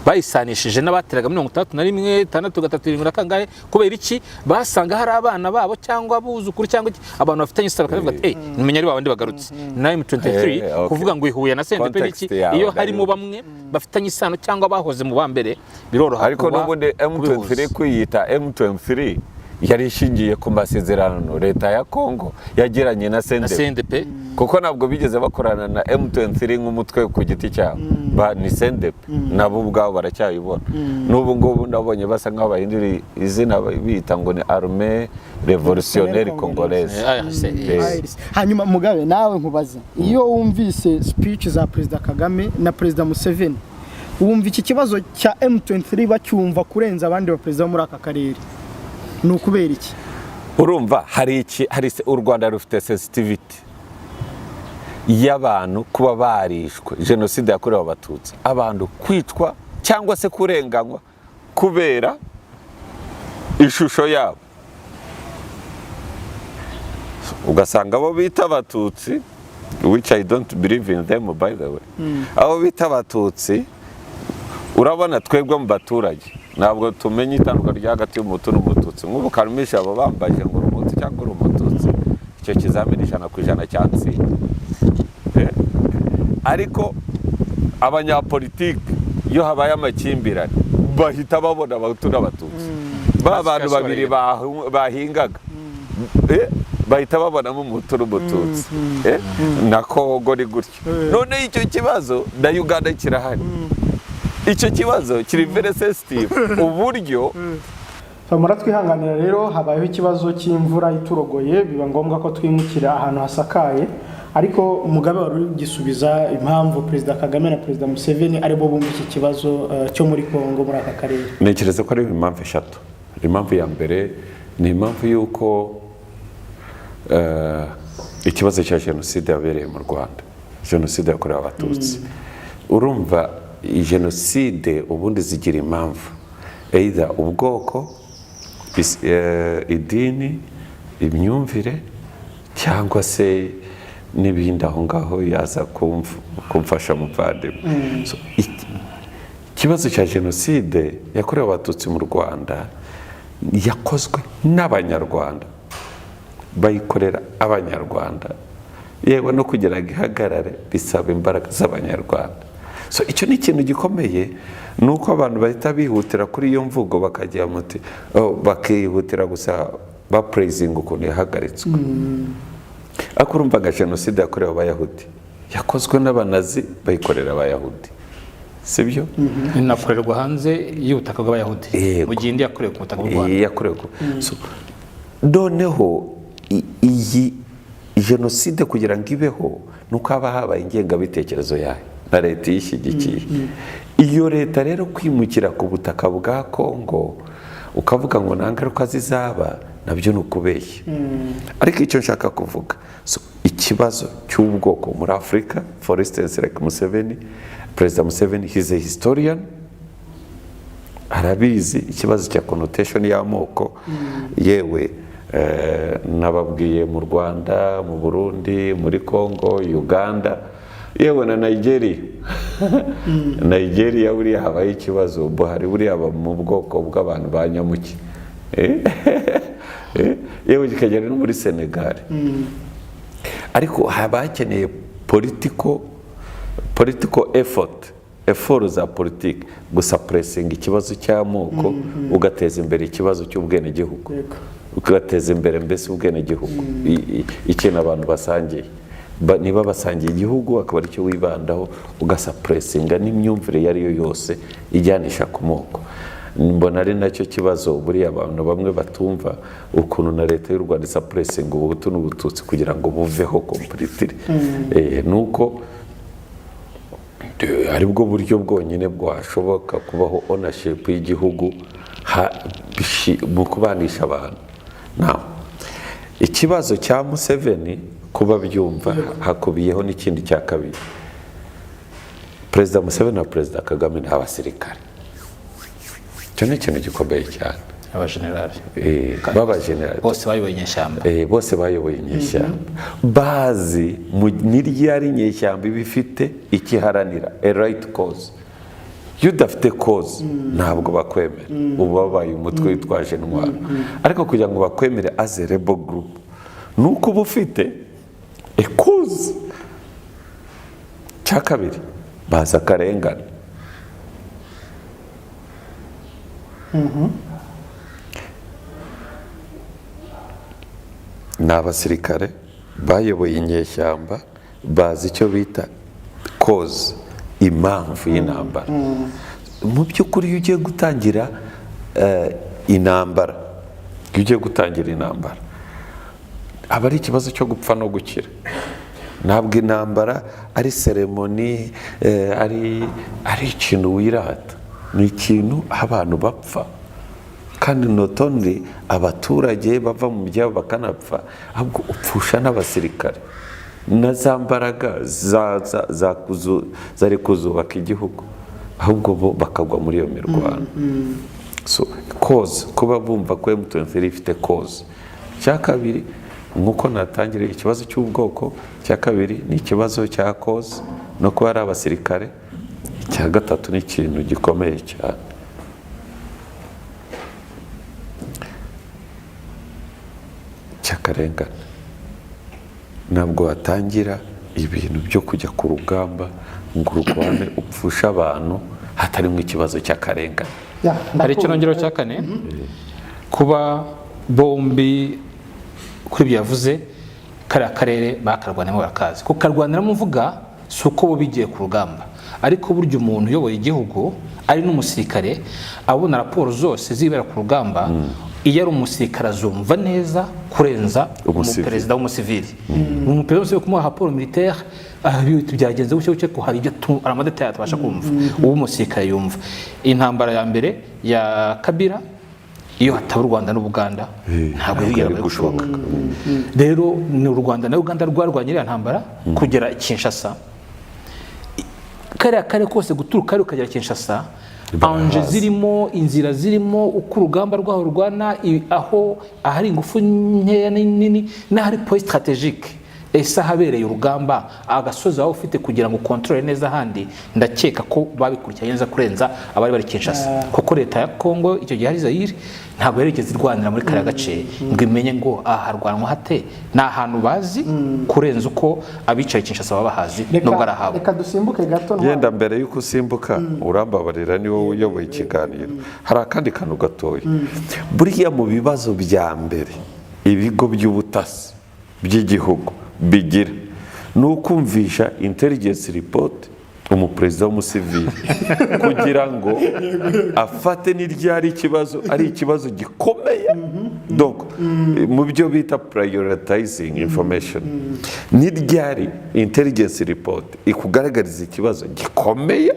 Speaker 1: bayisanishije n'abateraga 61, 6, 3, 7 na kangahe. Kubera iki? Basanga hari abana babo cyangwa abuzukuru cyangwa iki, abantu bafitanye isano, bakavuga ati: "Eh, nimenya ari babandi bagarutse." Na M23 kuvuga ngo ihuye na CNDP
Speaker 2: Context
Speaker 1: n'iki,
Speaker 2: yawe
Speaker 1: iyo harimo
Speaker 2: ndayizi.
Speaker 1: bamwe bafitanye isano cyangwa bahoze mu bambere, biroroha
Speaker 2: Ariko
Speaker 1: kuba
Speaker 2: n'ubundi M23
Speaker 1: kubihuza.
Speaker 2: kwiyita M23 yari ishingiye ku masezerano leta ya Congo yagiranye na
Speaker 1: Na
Speaker 2: CNDP,
Speaker 1: CNDP.
Speaker 2: kuko ntabwo bigeze bakorana na M23 nk'umutwe ku giti cyabo. Ni CNDP, nabo ubwabo baracyayibona n'ubu ngubu. Nabonye basa nk'aho bahindura izina, bita ngo ni Armée Révolutionnaire Congolaise.
Speaker 1: ARC.
Speaker 3: ARC. Hanyuma Mugabe, nawe nkubaza, iyo wumvise speech za Perezida Kagame na Perezida Museveni, wumva iki kibazo cya M23 bacyumva kurenza abandi baperezida bo muri aka karere, ni ukubera iki?
Speaker 2: Urumva hari iki, hari u Rwanda rufite sensitivity y'abantu kuba barishwe jenoside yakorewe Abatutsi, abantu kwicwa cyangwa se kurenganywa kubera ishusho yabo, ugasanga abo bita Abatutsi, which I don't believe in them by the way, abo bita Abatutsi. Urabona twebwe mu baturage ntabwo tumenya itandukano rya hagati y'Umuhutu n'Umututsi. Nk'ubu Karumisha aba bambaje ngo uri Umuhutu cyangwa uri Umututsi, icyo kizamini 100% cyatsinda. Ariko abanyapolitiki iyo habaye amakimbirane bahita babona Abahutu n'Abatutsi, ba bantu babiri bahingaga, bahita babonamo Umuhutu n'Umututsi. Na Kongo ni gutyo. None icyo kibazo na Uganda kirahari, icyo kibazo kiri very sensitive uburyo.
Speaker 3: So, muratwihanganira rero, habayeho ikibazo cy'imvura iturogoye, biba ngombwa ko twimukira ahantu hasakaye. Ariko Mugabe wari ugisubiza impamvu Perezida Kagame na Perezida Museveni aribo bumva iki kibazo cyo muri Kongo, muri aka karere.
Speaker 2: Ntekereza ko ari impamvu eshatu. Impamvu ya mbere ni impamvu y'uko Ikibazo cya jenoside yabereye mu Rwanda, jenoside yakorewe Abatutsi, urumva iyi jenoside ubundi zigira impamvu, either ubwoko, idini, imyumvire cyangwa se n'ibindi. Aho ngaho yaza kumfasha muvandimwe. So, ikibazo cya jenoside yakorewe Abatutsi mu Rwanda yakozwe n'Abanyarwanda, bayikorera Abanyarwanda, yewe no kugira ngo ihagarare bisaba imbaraga z'Abanyarwanda. So icyo ni ikintu gikomeye, ni uko abantu bahita bihutira kuri iyo mvugo bakajya muti, oh, bakihutira gusa bapurezinga ukuntu yahagaritswe. Ariko urumva nka jenoside yakorewe Abayahudi yakozwe n'Abanazi, bayikorera Abayahudi, sibyo?
Speaker 1: Inakorerwa hanze y'ubutaka bw'Abayahudi.
Speaker 2: Yego.
Speaker 1: Mu gihe indi yakorewe ku butaka bw'u Rwanda.
Speaker 2: Iyi yakorewe so, noneho iyi jenoside kugira ngo ibeho ni uko haba habaye ingengabitekerezo yayo na leta iyishyigikiye. Iyo leta rero kwimukira ku butaka bwa Kongo ukavuga ngo nta ngaruka zizaba, nabyo ni ukubeshya. Ariko icyo nshaka kuvuga, so, ikibazo cy'ubwoko muri Afurika, for instance like Museveni, Perezida Museveni, he's a historian, arabizi ikibazo cya connotation y'amoko. Yewe nababwiye mu Rwanda, mu Burundi, muri Congo, Uganda, yewe na Nigeria. Nigeria buriya habaho ikibazo, Buhari buriya aba mu bwoko bw'abantu ba nyamuke. Yewe kikagera no muri Senegal. Ariko haba hakeneye political effort, effort za politiki, gusa pressinga ikibazo cy'amoko, ugateza imbere ikibazo cy'ubwenegihugu, ugateza imbere mbese ubwenegihugu, ikintu abantu basangiye. Niba basangiye igihugu akaba aricyo wibandaho, ugasuppressinga n'imyumvire iyo ari yo yose ijyanisha ku moko. Mbona ari nacyo kibazo buriya abantu bamwe batumva ukuntu na leta y'u Rwanda isuppressinga Ubuhutu n'Ubututsi kugira ngo buveho completely. Ni uko aribwo buryo bwonyine bwashoboka kubaho ownership y'igihugu mu kubanisha abantu. Now, ikibazo cya Museveni kuba byumva hakubiyeho n'ikindi cya kabiri. Perezida Museveni na Perezida Kagame ni abasirikare, icyo ni ikintu gikomeye cyane.
Speaker 1: Abajenerali.
Speaker 2: B'abajenerali.
Speaker 1: Bose bayoboye inyeshyamba.
Speaker 2: Bose bayoboye inyeshyamba, bazi ni ryari inyeshyamba iba ifite icyo iharanira, a right cause. Iyo udafite cause ntabwo bakwemera, uba wabaye umutwe witwaje intwaro. Ariko kugira ngo bakwemere as a rebel group ni uko uba ufite a cause. Cya kabiri, bazi akarengane. Ni abasirikare bayoboye inyeshyamba, bazi icyo bita cause, impamvu y'intambara. Mu by'ukuri iyo ugiye gutangira intambara, iyo ugiye gutangira intambara aba ari ikibazo cyo gupfa no gukira. Ntabwo intambara ari ceremony, ari ikintu wirata, ni ikintu aho abantu bapfa. Kandi not only abaturage bava mu byabo bakanapfa, ahubwo upfusha n'abasirikare na za mbaraga zari kuzubaka igihugu, ahubwo bo bakagwa muri iyo mirwano. So cause, kuba bumva ko M23 ifite cause. Icya kabiri, nk'uko natangiriye, ikibazo cy'ubwoko. Icya kabiri ni ikibazo cya cause no kuba ari abasirikare. Icya gatatu ni ikintu gikomeye cyane cy'akarengane. Ntabwo watangira ibintu byo kujya ku rugamba ngo urwane upfushe abantu hatarimo ikibazo cy'akarengane.
Speaker 3: Ya,
Speaker 1: Hari icyo
Speaker 3: ndakumva.
Speaker 1: nongeraho cya kane, kuba bombi kuri ibyo yavuze, kariya karere bakarwaniramo, barakazi. Kukarwaniramo mvuga si uko bo bigiye ku rugamba, ariko burya umuntu uyoboye igihugu ari n'umusirikare abona raporo zose zibera ku rugamba. Iyo ari umusirikare azumva neza kurenza
Speaker 2: Umusivili.
Speaker 1: umuperezida w'umusivili. Umuperezida w'umusivili kumuha raporo militaire, byagenze gutya gutya, ko hari ibyo hari amadetails atabasha kumva, uwo umusirikare yumva. Intambara ya mbere ya Kabila Iyo hataba u Rwanda n'Ubuganda, ntabwo
Speaker 2: ntabwo
Speaker 1: yari
Speaker 2: yari
Speaker 1: gushoboka. Rero ni u Rwanda na Uganda rwarwanye iriya ntambara kugera Kinshasa. Kariya kare kose, guturuka kariya ukagera Kinshasa, enjeux zirimo, inzira zirimo, uko urugamba rwaho rurwana, aho ahari ingufu nkeya nini n'ahari point stratégique, ese ahabereye urugamba, agasozi waba ufite kugira ngo ukontorore neza ahandi. Ndakeka ko babikurikiranye neza kurenza abari bari Kinshasa, kuko leta ya Kongo icyo gihe ari Zaire ntabwo yari yigeze irwanira muri kariya gace ngo imenye ngo aha harwanwa hate. Ni ahantu bazi kurenza uko abicaye Kinshasa baba bahazi, nubwo ari ahabo.
Speaker 3: Reka dusimbuke gato, Ntwari.
Speaker 2: Yenda mbere y'uko usimbuka, urambabarira, ni wowe uyoboye ikiganiro, hari akandi kantu gatoya. Buriya mu bibazo bya mbere ibigo by'ubutasi by'igihugu bigira ni ukumvisha intelligence report umuperezida w'umusivili kugira ngo afate n'iryari ikibazo ari ikibazo gikomeye. Donc mu byo bita prioritizing information, n'iryari intelligence report ikugaragariza ikibazo gikomeye,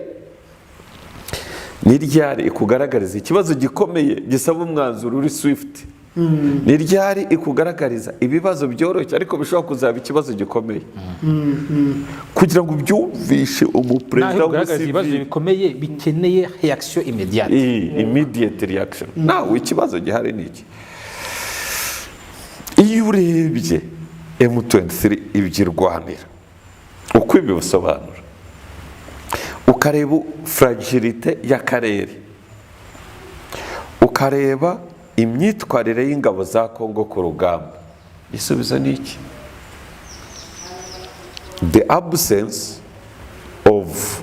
Speaker 2: ni ryari ikugaragariza ikibazo gikomeye gisaba umwanzuro uri swift, ni ryari ikugaragariza ibibazo byoroshye ariko bishobora kuzaba ikibazo gikomeye, kugira ngo ubyumvishe
Speaker 1: Naho
Speaker 2: umuperezida
Speaker 1: ugaragaza ibibazo
Speaker 2: w'umusivili.
Speaker 1: bikomeye bikeneye réaction immédiate.
Speaker 2: Immediate reaction. Nawe ikibazo gihari ni iki: iyo urebye M23 ibyo irwanira, uko ibi bisobanura, ukareba fragilité y'akarere, ukareba imyitwarire y'ingabo za Kongo ku rugamba, igisubizo ni iki: the absence of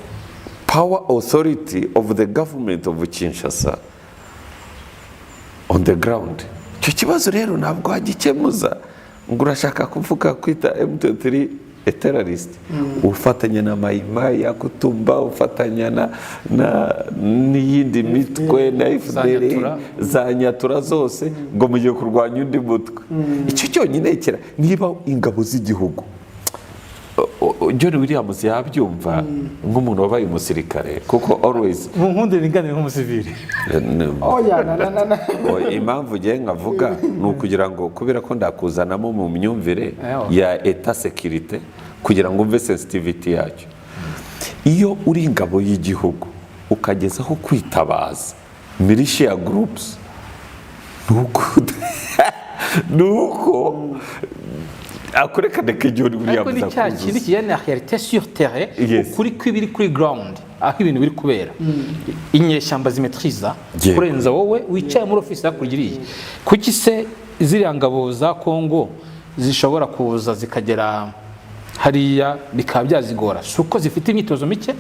Speaker 2: power, authority of the government of Kinshasa on the ground. Icyo kibazo rero ntabwo wagikemuza ngo urashaka kuvuga kwita M23 a terrorist, ufatanya na Mayimayi ya Kutumba, ufatanya na n'iyindi mitwe na FDL,
Speaker 1: Nyatura.
Speaker 2: Za Nyatura zose, ngo mugiye kurwanya undi mutwe. Icyo cyonyine kira niba ingabo z'igihugu, John Williams yabyumva nk'umuntu wabaye umusirikare, kuko always
Speaker 1: Mu nkundi ringanire nk'umusivili.
Speaker 3: Oya, na na na na.
Speaker 2: O, impamvu ugiye nkavuga ni ukugira ngo, kubera ko ndakuzanamo mu myumvire
Speaker 1: Ewa.
Speaker 2: ya état, sécurité, kugira ngo umve sensitivity yacyo. Iyo uri ingabo y'igihugu ukagezaho kwitabaza militia groups, nuko akurekane ko John
Speaker 1: Ariko
Speaker 2: Williams
Speaker 1: ni cya
Speaker 2: akuzuza.
Speaker 1: kindi kijyanye na réalité sur terrain, ukuri kw'ibiri kuri ground, aho ibintu biri kubera, inyeshyamba zimetriza kurenza wowe wicaye muri ofisi hakurya iriya. Kuki se ziriya ngabo za Kongo zishobora kuza zikagera hariya bikaba byazigora? Si uko zifite imyitozo mike,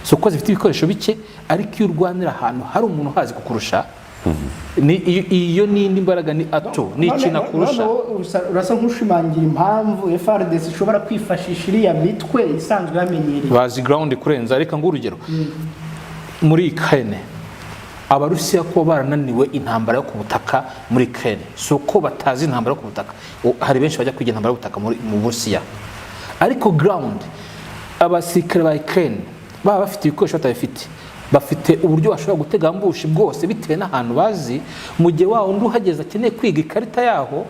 Speaker 1: si uko zifite ibikoresho bike, ariko iyo urwanira ahantu hari umuntu uhazi kukurusha, ni iyo n'indi mbaraga, ni ato, ni ikintu akurusha.
Speaker 3: Noneho urasa nk'ushimangira impamvu FARDC ishobora kwifashisha iriya mitwe isanzwe yamenyereye.
Speaker 1: Bazi ground kurenza. Reka ngo urugero, muri Ukraine, Abarusiya kuba barananiwe intambara yo ku butaka muri Ukraine si uko batazi intambara yo ku butaka. Hari benshi bajya kwiga intambara y'ubutaka mu Burusiya, ariko ground, abasirikare ba Ukraine baba bafite ibikoresho batabifite, bafite uburyo bashobora gutega ambush bwose bitewe n'ahantu bazi, mu gihe wa wundi uhageze akeneye kwiga ikarita yaho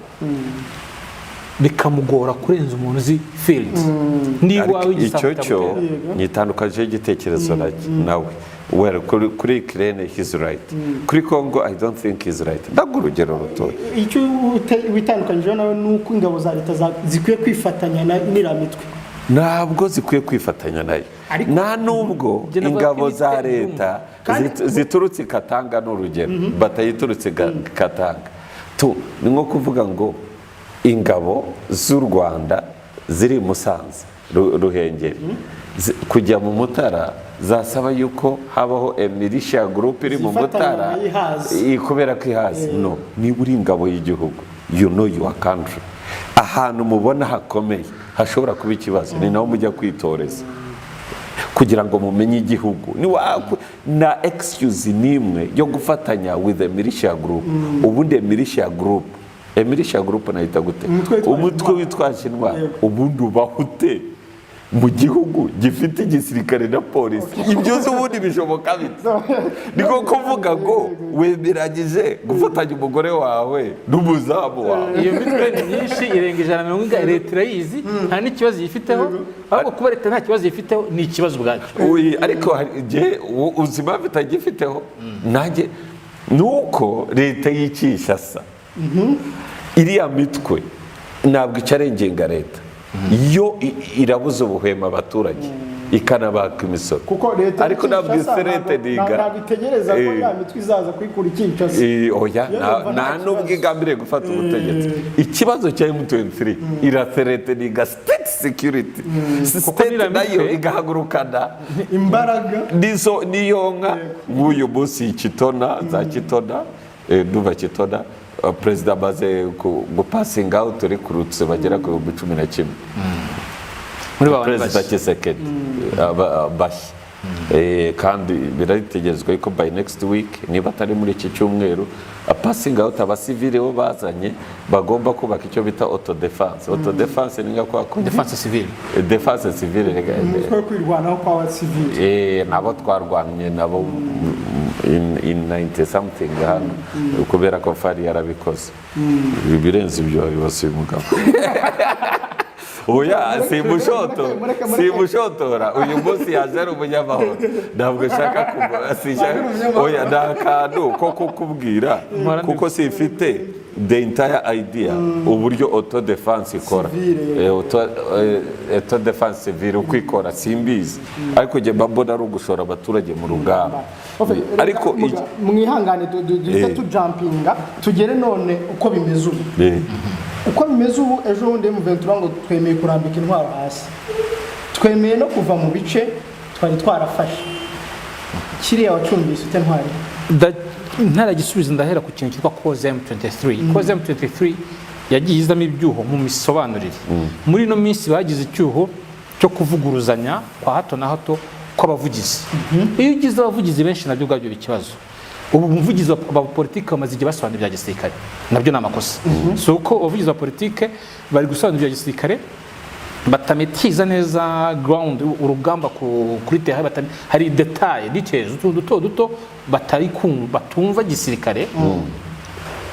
Speaker 1: bikamugora kurenza umuntu uzi field. Niba
Speaker 2: Ariko
Speaker 1: wawe
Speaker 2: icyo cyo nyitandukanije igitekerezo nawe. Well, kuri Ukraine he's right, kuri Congo I don't think he's right. Ndaguha urugero rutoya.
Speaker 3: Icyo witandukanyijeho nawe ni uko ingabo za leta zikwiye kwifatanya n'iriya mitwe.
Speaker 2: Ntabwo zikwiye kwifatanya nayo. Nta nubwo
Speaker 1: Njye navuga ko
Speaker 2: ingabo
Speaker 1: imitwe
Speaker 2: za leta ziturutse i Katanga, ni urugero, batayiturutse Katanga tu, ni nko kuvuga ngo ingabo z'u Rwanda ziri i Musanze, Ruhengeri, kujya mu Mutara zasaba yuko habaho militia group iri mu
Speaker 3: Zifatanya
Speaker 2: Mutara
Speaker 3: nayo ihazi.
Speaker 2: Kubera ko ihazi. No niba uri ingabo y'igihugu, you know your country. Ahantu mubona hakomeye hashobora kuba ikibazo, ni naho mujya kwitoreza kugira ngo mumenye igihugu. Na excuse n'imwe yo gufatanya with the militia group. Ubundi a militia group nahita gute?
Speaker 3: Umutwe witwaje
Speaker 2: Umutwe witwaje intwaro. Ubundi ubaho ute? Mu gihugu gifite igisirikare na polisi, ibyo uzi ubundi bishoboka bite? Niko kuvuga ngo wemeranyije gufatanya umugore wawe n'umuzamu wawe.
Speaker 1: Iyo mitwe ni myinshi, irenga 140, leta irayizi, nta n'ikibazo yifiteho. Ahubwo kuba leta nta kibazo yifiteho ni ikibazo ubwacyo.
Speaker 2: Oyi, ariko hari igihe uzi impamvu itagifiteho nanjye, ni uko leta y'i Kinshasa, iriya mitwe ntabwo ichallenginga leta, yo irabuza ubuhwema abaturage, ikanabaka imisoro.
Speaker 3: Kuko leta
Speaker 2: Ariko ntabwo
Speaker 3: Kinshasa
Speaker 2: ithreateninga.
Speaker 3: Ntabwo itegereza ko ya mitwe izaza kuyikura i Kinshasa.
Speaker 2: Oya,
Speaker 3: Yo numva
Speaker 2: nta
Speaker 3: nta
Speaker 2: nubwo
Speaker 3: kibazo.
Speaker 2: igambiriye gufata ubutegetsi. Ikibazo cya M23, irathreateninga state security, state
Speaker 1: N'iriya
Speaker 2: nayo
Speaker 1: mitwe-
Speaker 2: igahagurukana
Speaker 3: imbaraga.
Speaker 2: Nizo niyo nka nk'uyu munsi Kitona, za Kitona, ndumva Kitona, perezida amaze gupassinga out recruits bagera ku 11,000.
Speaker 1: Muri ba bandi
Speaker 2: Perezida
Speaker 1: bashya.
Speaker 2: Tshisekedi, bashya. Kandi biraritegerezwa yuko by next week, niba atari muri iki cyumweru, passing out abasivili bo bazanye bagomba kubaka icyo bita auto defense. Auto defense ni nka kwa kundi
Speaker 1: Défense civile.
Speaker 2: Défense civile rega.
Speaker 3: Umutwe wo kwirwanaho kw'abasivili.
Speaker 2: Nabo twarwanye nabo in 90 something hano, kubera ko FAR yarabikoze. Ibirenze ibyo bibasiye umugabo. Oya, simushotora, simushotora. Uyu munsi yaje ari umunyamahoro, ntabwo nshaka sinshaka. Oya, ni akantu ko kukubwira kuko sifite the entire idea uburyo auto defense ikora.
Speaker 3: Civile.
Speaker 2: Auto defense civile uko ikora simbizi, ariko njye mba mbona ari ugushora abaturage mu rugamba. Ariko
Speaker 3: Mwihangane, duhite tujumpinga tugere none uko bimeze ubu. Uko bimeze ubu, ejo bundi M23 ngo twemeye kurambika intwaro hasi, twemeye no kuva mu bice twari twarafashe. Kiriya wacyumvise ute, Ntwari?
Speaker 1: Ntaragisubiza, ndahera ku kintu cyitwa cause M23. Cause M23 yagiye izamo ibyuho mu misobanurire. Muri ino minsi bagize icyuho cyo kuvuguruzanya kwa hato na hato kw'abavugizi. Iyo ugize abavugizi benshi, nabyo ubwabyo biba ikibazo. Ubu umuvugizi wa politiki bamaze igihe basobanura ibya gisirikare, nabyo ni amakosa. Si uko abavugizi ba politiki bari gusobanura ibya gisirikare, batametiza neza ground, urugamba kuri terrain, hari detail, details, utuntu duto duto batari kumva, batumva gisirikare,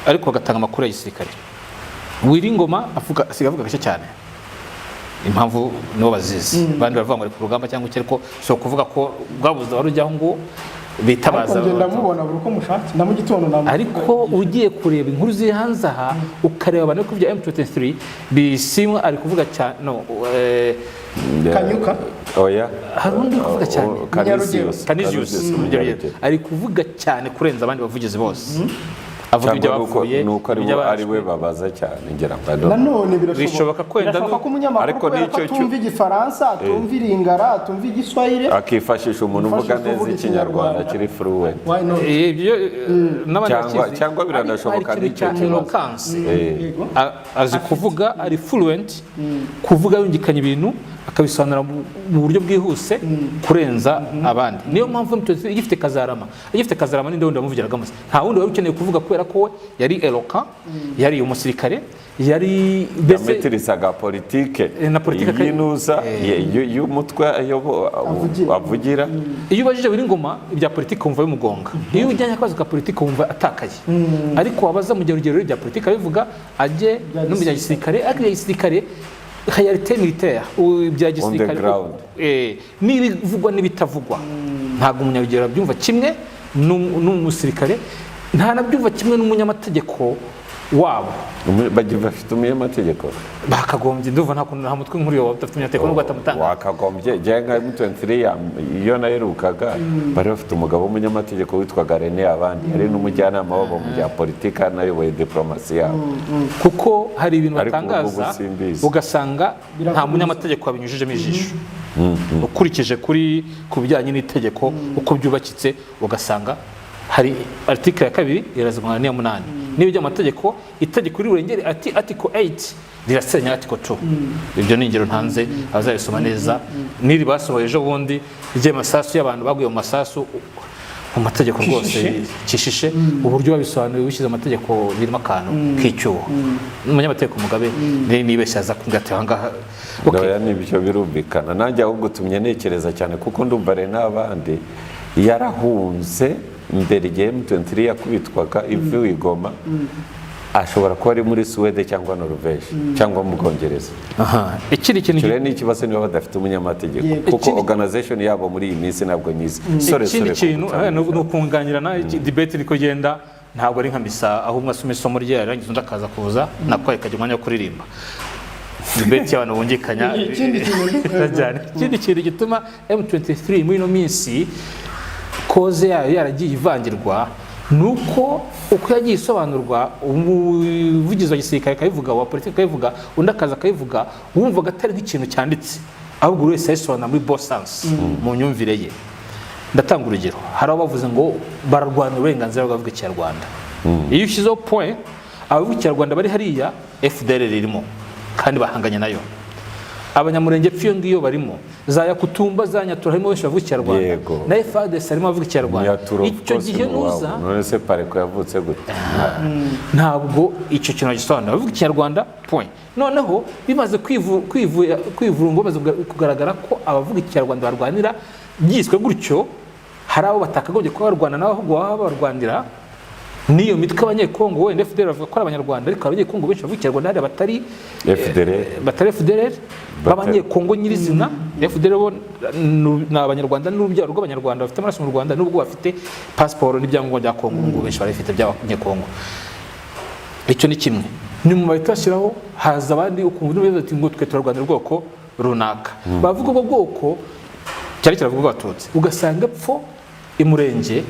Speaker 1: ariko bagatanga amakuru ya gisirikare. Willy Ngoma avuga, asigaye avuga gake cyane, impamvu nibo bazizi. Abandi baravuga ngo ari ku rugamba cyangwa iki, ariko si ukuvuga ko bwabuze wari ujyaho ngo bitabaza.
Speaker 3: Ariko njye ndamubona buri uko mushatse na mu gitondo namuvuga.
Speaker 1: Ariko ugiye kureba inkuru ziri hanze aha, ukareba abantu bari kuvuga M23, Bisimwa ari kuvuga cyane, no
Speaker 3: Kanyuka.
Speaker 2: Oya.
Speaker 1: Hari undi uri kuvuga cyane.
Speaker 2: Oh, Canisius.
Speaker 1: Canisius.
Speaker 2: Munyarugero.
Speaker 1: Ari kuvuga cyane kurenza abandi bavugizi bose, avuga ibyo
Speaker 2: Cyangwa nuko
Speaker 1: bapfuye,
Speaker 2: nuko ari
Speaker 1: ibyo
Speaker 2: we ari
Speaker 1: barashwe.
Speaker 2: we babaza cyane, ngira ngo I don't know.
Speaker 3: Nanone birashoboka.
Speaker 1: Bishoboka ko wenda
Speaker 3: Birashoboka ko umunyamakuru,
Speaker 2: Ariko
Speaker 3: kubera ko
Speaker 2: n'icyo
Speaker 3: atumva igifaransa, atumva iringara, atumva igiswahili,
Speaker 2: akifashisha umuntu uvuga
Speaker 3: Yifashisha
Speaker 2: neza
Speaker 3: uvuga
Speaker 2: ikinyarwanda
Speaker 3: Ikinyarwanda.
Speaker 2: kiri fluent.
Speaker 3: Why not?
Speaker 1: Ibyo n'abandi bakizi.
Speaker 2: Cyangwa biranashoboka
Speaker 1: Ariko hari
Speaker 2: n'icyo
Speaker 1: ikintu cya
Speaker 2: kibazo.
Speaker 1: eloquence.
Speaker 3: Yego.
Speaker 1: Azi kuvuga, ari fluent kuvuga, yungikanya ibintu akabisobanura mu buryo bwihuse kurenza abandi. Niyo mpamvu M23 igifite Kazarama, igifite Kazarama ninde wundi wamuvugiraga? Nta wundi wari ukeneye kuvuga, kubera ko we yari eloquent, yari umusirikare, yari mbese
Speaker 2: Yametirizaga politike
Speaker 1: Na politike
Speaker 2: y'inuza y'umutwe
Speaker 3: Avugira.
Speaker 2: avugira.
Speaker 1: Iyo ubajije Willy Ngoma ibya politiki, wumva bimugonga. Iyo ujyanye akabazo ka politiki, wumva atakaye. Ariko wabaza mu rugero ibya politiki abivuga, ajye no mu bya gisirikare, ariko ibya gisirikare, réalité militaire, ibya gisirikare
Speaker 2: ground.
Speaker 1: N'ibivugwa n'ibitavugwa, ntabwo umunyarugero abyumva kimwe n'umusirikare, ntanabyumva kimwe n'umunyamategeko wabo.
Speaker 2: Bagira bafite umunyamategeko?
Speaker 1: Bakagombye, ndumva nta kuntu, nta mutwe nk'uriya waba udafite umunyamategeko nubwo batamutanga.
Speaker 2: Wakagombye. Njyewe nka M23 iyo naherukaga, bari bafite umugabo w'umunyamategeko witwaga René Abandi, yari n'umujyanama wabo mu bya politiki, anayoboye diplomasi yabo.
Speaker 1: Kuko hari ibintu
Speaker 2: Ariko ubu
Speaker 1: batangaza
Speaker 2: ngubu simbizi.
Speaker 1: ugasanga nta munyamategeko wabinyujijemo ijisho, ukurikije kuri ku bijyanye n'itegeko uko byubakitse, ugasanga hari article ya kabiri irazimana n'iya munani, niba iby'amategeko, itegeko riri burengere ati article 8 rirasenya article 2. Ibyo ni ingero ntanze, abazabisoma neza. N'iri basohoye ejo bundi ry'amasasu y'abantu baguye mu masasu, Mu mategeko rwose
Speaker 3: Kishishe.
Speaker 1: Kishishe. Uburyo babisobanuye wishyize amategeko birimo akantu k'icyuho. Umunyamategeko Mugabe nibeshya aza kumbwira ati ahangaha, okay.
Speaker 2: Oya, nibyo, birumvikana. Nanjye ahubwo utumye ntekereza cyane, kuko ndumva rero n'abandi yarahunze mbere igihe M23 yakubitwaga ivuye i Goma, ashobora kuba ari muri Suwede cyangwa Norvège cyangwa mu Bwongereza.
Speaker 1: Aha, ikindi kintu
Speaker 2: Icyo rero ni ikibazo niba badafite umunyamategeko, kuko organization yabo muri iyi minsi ntabwo nyizi. Sorry,
Speaker 1: ikindi
Speaker 2: sorry
Speaker 1: kintu
Speaker 2: kugucamo.
Speaker 1: Ni ukunganirana. Debate niko igenda, ntabwo ari nka misa aho umwe asoma isomo rye, yarangiza undi akaza kuza nako akajya umwanya wo kuririmba. Debate y'abantu bungikanya.
Speaker 3: Ikindi kintu
Speaker 1: Irajyana. Ikindi kintu gituma M23 muri ino minsi cause yayo yaragiye ivangirwa ni uko uko yagiye isobanurwa, umuvugizi wa gisirikare akayivuga, wa politiki akayivuga, undi akaza akayivuga, wumvaga atari nk'ikintu cyanditse, ahubwo buri wese ayisobanura muri bon sens, mu myumvire ye. Ndatanga urugero: hari aho bavuze ngo bararwanira uburenganzira bw'abavuga Ikinyarwanda. Iyo ushyizeho point, abavuga Ikinyarwanda bari hariya, FDLR irimo kandi bahanganye nayo, Abanyamurenge pfiyo ngiyo barimo, za Yakutumba, za Nyatura, harimo benshi bavuga Ikinyarwanda, na FARDC harimo abavuga Ikinyarwanda.
Speaker 2: Nyatura, of
Speaker 1: Icyo
Speaker 2: course,
Speaker 1: gihe
Speaker 2: ni uwabo.
Speaker 1: nuza
Speaker 2: None se Pareko yavutse gute?
Speaker 1: Ntabwo icyo kintu bagisobanura, bavuga Ikinyarwanda, point. Noneho bimaze kwivurunga, bamaze kugaragara ko abavuga Ikinyarwanda barwanira byiswe gutyo, hari abo batakagombye kuba barwana nabo, ahubwo baba barwanira n'iyo mitwe y'Abanyekongo. Wenda FDLR bavuga ko ari Abanyarwanda, ariko Abanyekongo benshi bavuga Ikinyarwanda hari abatari
Speaker 2: FDLR.
Speaker 1: Batari FDLR b'Abanyekongo nyirizina. FDLR bo ni Abanyarwanda n'urubyaro rw'Abanyarwanda bafite amaraso mu Rwanda, nubwo bafite pasiporo n'ibyangombwa bya Kongo. Ubu ngubu benshi barabifite by'Abanyekongo. Icyo ni kimwe. Nyuma bahita bashyiraho, haza abandi, ukumva undi ati ngo twe turarwanira ubwoko runaka. Bavuga ubwo bwoko cyane cyane bavuga Abatutsi, ugasanga pfo Imurenge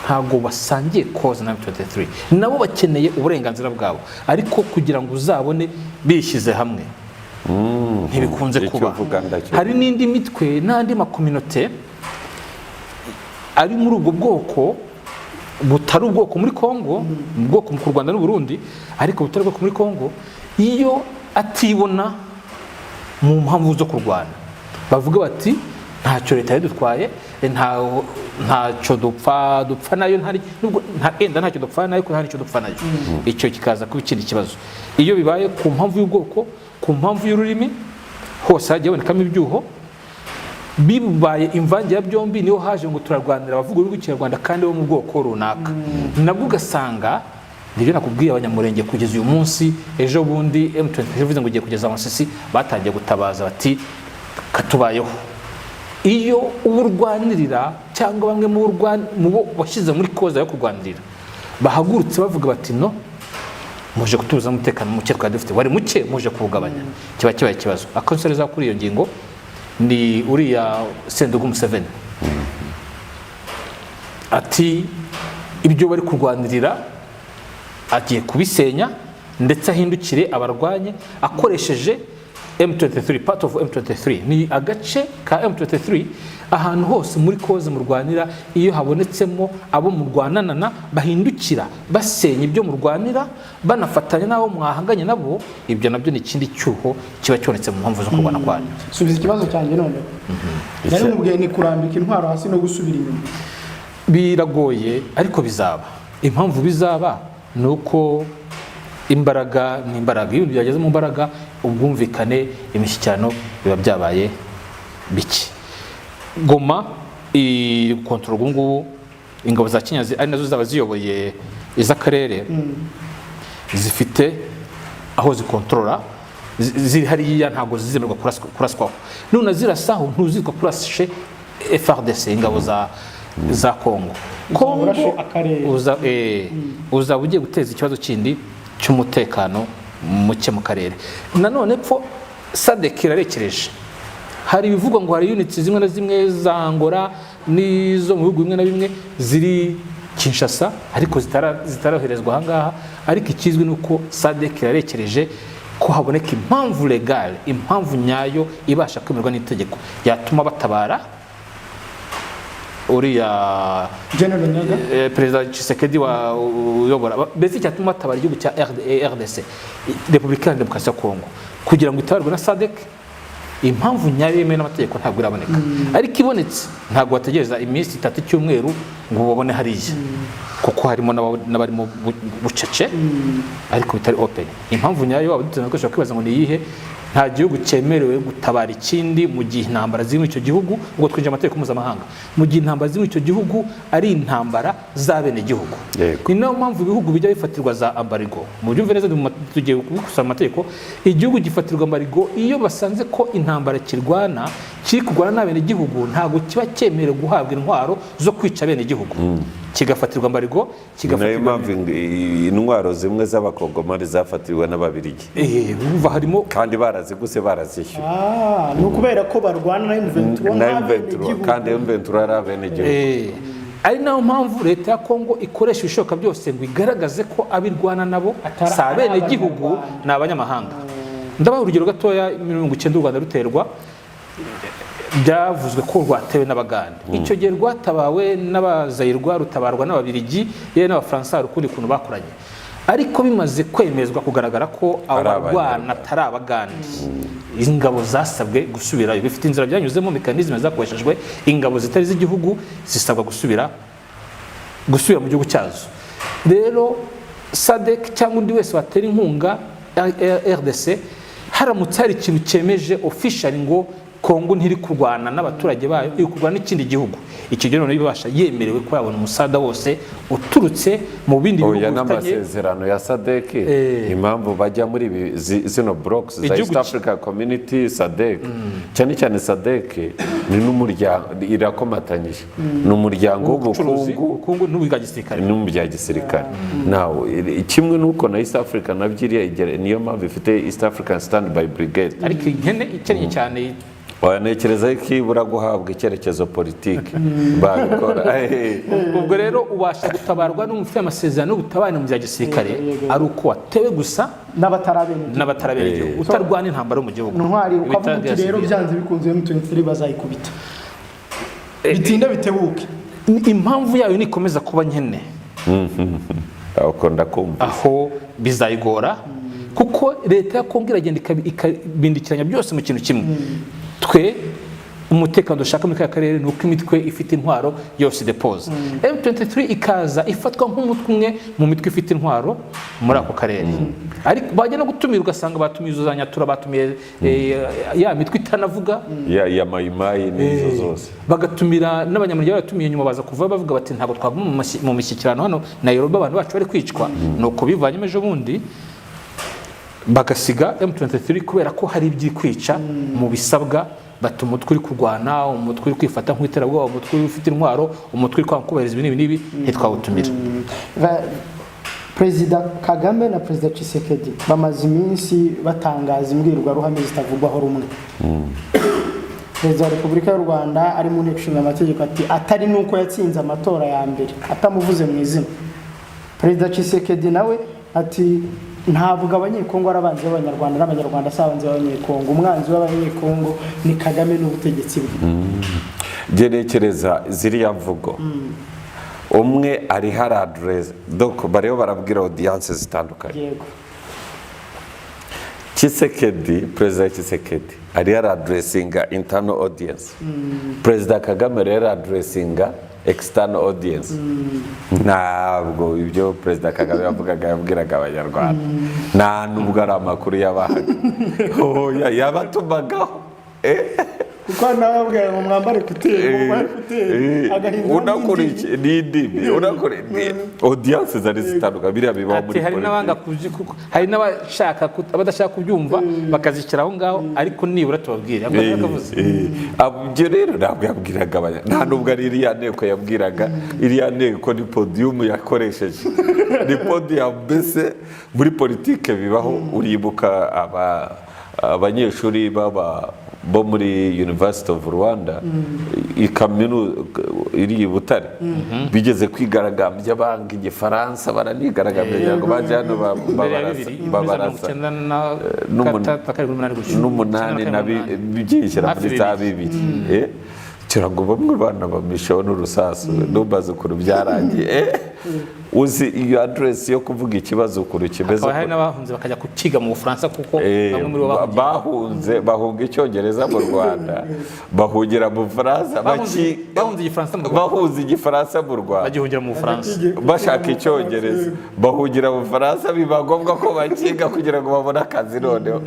Speaker 1: ntabwo basangiye cause na M23. Nabo bakeneye uburenganzira bwabo, ariko kugira ngo uzabone bishyize hamwe ntibikunze
Speaker 2: Icyo
Speaker 1: kuba.
Speaker 2: uvuga ndacyumva.
Speaker 1: Hari n'indi mitwe n'andi ma communauté ari muri ubwo bwoko butari ubwoko muri Kongo, mu bwoko ku Rwanda n'u Burundi, ariko butari ubwoko muri Kongo, iyo atibona mu mpamvu zo kurwana, bavuga bati ntacyo leta yadutwaye, ntacyo dupfa dupfa nayo, ntari nubwo enda ntacyo dupfa nayo, ariko nta nicyo dupfa nayo. Icyo kikaza kuba ikindi kibazo. Iyo bibaye ku mpamvu y'ubwoko, ku mpamvu y'ururimi, hose hagiye habonekamo ibyuho. Bibaye imvange ya byombi, niho haje ngo turarwanira abavuga ururimi rw'Ikinyarwanda kandi bo mu bwoko runaka, nabwo ugasanga nibyo nakubwiye. Abanyamurenge kugeza uyu munsi, ejo bundi M23 ivuze ngo ugiye kugeza Amasisi, batangiye gutabaza bati katubayeho. Iyo uwo urwanirira cyangwa bamwe mu bo washyize muri cause yo kurwanirira bahagurutse bavuga bati no muje kutubuza umutekano muke twari dufite, wari muke, muje kuwugabanya, kiba kibaye ikibazo. Akonsoreza kuri iyo ngingo ni uriya Sendugu Museveni, ati ibyo bari kurwanirira agiye kubisenya, ndetse ahindukire abarwanye akoresheje M23. Part of M23 ni agace ka M23. Ahantu hose muri cause murwanira, iyo habonetsemo abo murwananana bahindukira basenya ibyo murwanira, banafatanya n'abo mwahanganye nabo, ibyo nabyo ni ikindi cyuho kiba kibonetse mu mpamvu zo kurwana kwanyu.
Speaker 3: Subiza ikibazo cyanjye noneho. Nari mubwiye ni kurambika intwaro hasi no gusubira inyuma.
Speaker 1: Biragoye, ariko bizaba. Impamvu bizaba ni uko imbaraga ni imbaraga. Iyo ibintu byageze mu mbaraga, ubwumvikane, imishyikirano biba byabaye bike. Goma iri gukontororwa ubu ngubu. Ingabo za Kenya ari nazo zaba ziyoboye iz'akarere, zifite aho zikontorora, ziri hariya, ntabwo zizemerwa kuraswaho. None zirasaho ntuzitwa kurashe FARDC, ingabo za Kongo.
Speaker 3: Uzaba urashe akarere.
Speaker 1: Uzaba ugiye guteza ikibazo kindi cy'umutekano muke mu karere. Nanone pfo SADC irarekereje. Hari ibivugwa ngo hari units zimwe na zimwe za Angola n'izo mu bihugu bimwe na bimwe ziri Kinshasa, ariko zitaroherezwa ahangaha. Ariko ikizwi ni uko SADC irarekereje ko haboneka impamvu légale, impamvu nyayo ibasha kwemerwa n'itegeko yatuma batabara uriya
Speaker 3: General Nyaga.
Speaker 1: Perezida Tshisekedi wa uyobora, mbese icyatuma batabara igihugu cya RDC, Repubulika Iharanira Demokarasi ya Kongo, kugira ngo itabarwe na SADC. Impamvu nyayo yemewe n'amategeko ntabwo iraboneka, ariko ibonetse ntabwo bategereza iminsi 3, icyumweru ngo babone hariya, kuko harimo n'abarimo bucece ariko bitari open. Impamvu nyayo waba duteze amatwi ushobora kwibaza ngo ni iyihe? Nta gihugu cyemerewe gutabara ikindi mu gihe intambara ziri muri icyo gihugu. Ubwo twinjiye amategeko mpuzamahanga, mu gihe intambara ziri muri icyo gihugu ari intambara z'abenegihugu. Ni nayo mpamvu ibihugu bijya bifatirwa za embargo. Mu byumve neza, tugiye gukusanya amategeko. Igihugu gifatirwa embargo iyo basanze ko intambara kirwana kiri kurwana n'abenegihugu, ntabwo kiba cyemerewe guhabwa intwaro zo kwica abenegihugu, kigafatirwa embargo.
Speaker 2: Ni nayo
Speaker 1: Kigafatirwa
Speaker 2: mpamvu intwaro zimwe z'Abakongomani zafatiriwe n'Ababirigi.
Speaker 1: Urumva harimo
Speaker 2: kandi baraziguze, barazishyuye.
Speaker 3: Ah, ni ukubera ko barwana na M23
Speaker 2: Na M23.
Speaker 3: nk'abenegihugu.
Speaker 2: Kandi M23 ari abenegihugu.
Speaker 1: Ari nayo mpamvu leta ya Kongo ikoresha ibishoboka byose ngo igaragaze ko abo irwana nabo si abenegihugu,
Speaker 3: Abanyarwanda.
Speaker 1: ni abanyamahanga. Ndabaha urugero gatoya. 90 u Rwanda ruterwa, byavuzwe ko rwatewe n'Abagande. Icyo gihe rwatabawe n'Abazayirwa, rutabarwa n'Ababirigi, yewe n'Abafaransa hari ukundi kuntu bakoranye, ariko bimaze kwemezwa kugaragara ko abo
Speaker 2: Ari
Speaker 1: barwana
Speaker 2: Abanyarwanda.
Speaker 1: atari Abagande, ingabo zasabwe gusubirayo. Bifite inzira byanyuzemo, mécanismes zakoreshejwe. Ingabo zitari iz'igihugu zisabwa gusubira mu gihugu cyazo. Rero SADC cyangwa undi wese watera inkunga RDC, haramutse hari ikintu cyemeje officially ngo Kongo ntiri kurwana n'abaturage bayo, iri kurwana n'ikindi gihugu, icyo gihe noneho ibasha yemerewe kuba yabona umusada wose uturutse mu bindi bihugu
Speaker 2: Oya,
Speaker 1: bifitanye
Speaker 2: n'amasezerano ya SADC, impamvu bajya muri zino blocks za
Speaker 1: Igihugu
Speaker 2: East Africa Community, SADC, cyane cyane SADC, ni n'umuryango, irakomatanyije, ni umuryango
Speaker 1: ubucuruzi,
Speaker 2: w'ubukungu
Speaker 1: ubukungu n'ubwa gisirikare.
Speaker 2: No mu bya gisirikare. Nawe kimwe n'uko na East Africa nabyo iriya niyo mpamvu ifite East African Standby Brigade.
Speaker 1: Ariko inkene ikennye cyane.
Speaker 2: Wanekereza ko ibura guhabwa icyerekezo politiki babikora.
Speaker 1: Ubwo rero ubasha gutabarwa n'umufite amasezerano y'ubutabane mu bya gisirikare ari uko watewe gusa
Speaker 3: n'abatari abenegihugu.
Speaker 1: N'abatari abenegihugu, utarwana intambara yo mu gihugu.
Speaker 3: Ntwari, ukavuga uti rero byanze bikunze M23 bazayikubita, bitinde bitebuke.
Speaker 1: Impamvu yayo nikomeza kuba nkene,
Speaker 2: Uko ndakumva.
Speaker 1: aho bizayigora, kuko leta ya Kongo iragenda ikabindikiranya byose mu kintu kimwe. Twe umutekano dushaka muri kariya karere ni uko imitwe ifite intwaro yose depoza. M23 ikaza ifatwa nk'umutwe umwe mu mitwe ifite intwaro muri ako karere, ariko bajya no gutumira ugasanga batumiye izo za Nyatura, batumiye ya mitwe itanavuga,
Speaker 2: ya Mayimayi n'izo zose.
Speaker 1: Bagatumira n'abanyamuryango batumiye, nyuma baza kuva bavuga bati ntabwo twaguma mu mishyikirano hano Nairobi abantu bacu bari kwicwa. Nuko bivanyemo ejo bundi bagasiga M23 kubera ko hari ibyo iri kwica mu bisabwa, bati umutwe uri kurwana, umutwe uri kwifata nk'iterabwoba, umutwe ufite intwaro, umutwe uri kwanga kubahiriza ibi n'ibi n'ibi, ntitwawutumira.
Speaker 3: Perezida Kagame na Perezida Tshisekedi bamaze iminsi batangaza imbwirwaruhame zitavugwaho rumwe. Perezida wa Repubulika y'u Rwanda ari mu Nteko Ishinga Amategeko ati atari nuko yatsinze amatora ya mbere, atamuvuze mu izina. Perezida Tshisekedi nawe ati ntabwo Abanyekongo ari abanzi b'Abanyarwanda, n'Abanyarwanda si abanzi b'Abanyekongo, umwanzi w'Abanyekongo ni Kagame n'ubutegetsi bwe.
Speaker 2: Gerekereza ziriya mvugo, umwe ariho aradressa, donc bariho barabwira audience zitandukanye. Tshisekedi, Perezida Tshisekedi ariho aradressinga internal audience, Perezida Kagame rero aradressinga external audience. Ntabwo ibyo Perezida Kagame yavugaga yabwiraga Abanyarwanda, nta nubwo ari amakuru yabahaga. Oya, yabatumagaho.
Speaker 3: Kuko nawe yabwira ngo mwambare écouteurs, mwambare écouteurs, agahindura
Speaker 2: Unakurikiye n'indimi, unakurikiye audience zari zitandukanye. Biriya bibaho
Speaker 1: Ati
Speaker 2: muri
Speaker 1: hari n'abanga
Speaker 2: politiki.
Speaker 1: kuko hari n'abashaka abadashaka kubyumva bakazishyira aho ngaho, ariko nibura tubabwire. Ako yakavuze.
Speaker 2: Ibyo rero ntabwo yabwiraga nta nubwo ari iriya nteko yabwiraga. Iriya nteko ni podium yakoresheje, ni podium. Mbese muri politike bibaho. Uribuka abanyeshuri baba bo muri University of Rwanda, iri i Butare, bigeze kwigaragambya banga Igifaransa, baranigaragambya kugira ngo bajye hano
Speaker 1: Mbere ya
Speaker 2: babarasa
Speaker 1: bibiri, muri za mirongo
Speaker 2: babarasa
Speaker 1: icyenda na gatatu na karindwi n'umunani gutyo.
Speaker 2: N'umunani
Speaker 1: Icyenda
Speaker 2: na
Speaker 1: karindwi n'umunani.
Speaker 2: byishyira
Speaker 1: Hafi
Speaker 2: muri za bibiri. Kira ngo bamwe bana bamishaho n'urusasu, ntumbaze ukuntu byarangiye. Uzi iyo address yo kuvuga ikibazo ukuntu kimeze?
Speaker 1: Hakaba hari n'abahunze bakajya kukiga mu Bufaransa, kuko bamwe muri bo bahungiye
Speaker 2: Bahunze, bahunga Icyongereza mu Rwanda, bahungira mu Bufaransa.
Speaker 1: Bahunze Igifaransa mu Rwanda.
Speaker 2: Bahunze Igifaransa mu Rwanda.
Speaker 1: Bagihungira mu Bufaransa.
Speaker 2: Bashaka Icyongereza, bahungira mu Bufaransa, biba ngombwa ko bakiga kugira ngo babone akazi. Noneho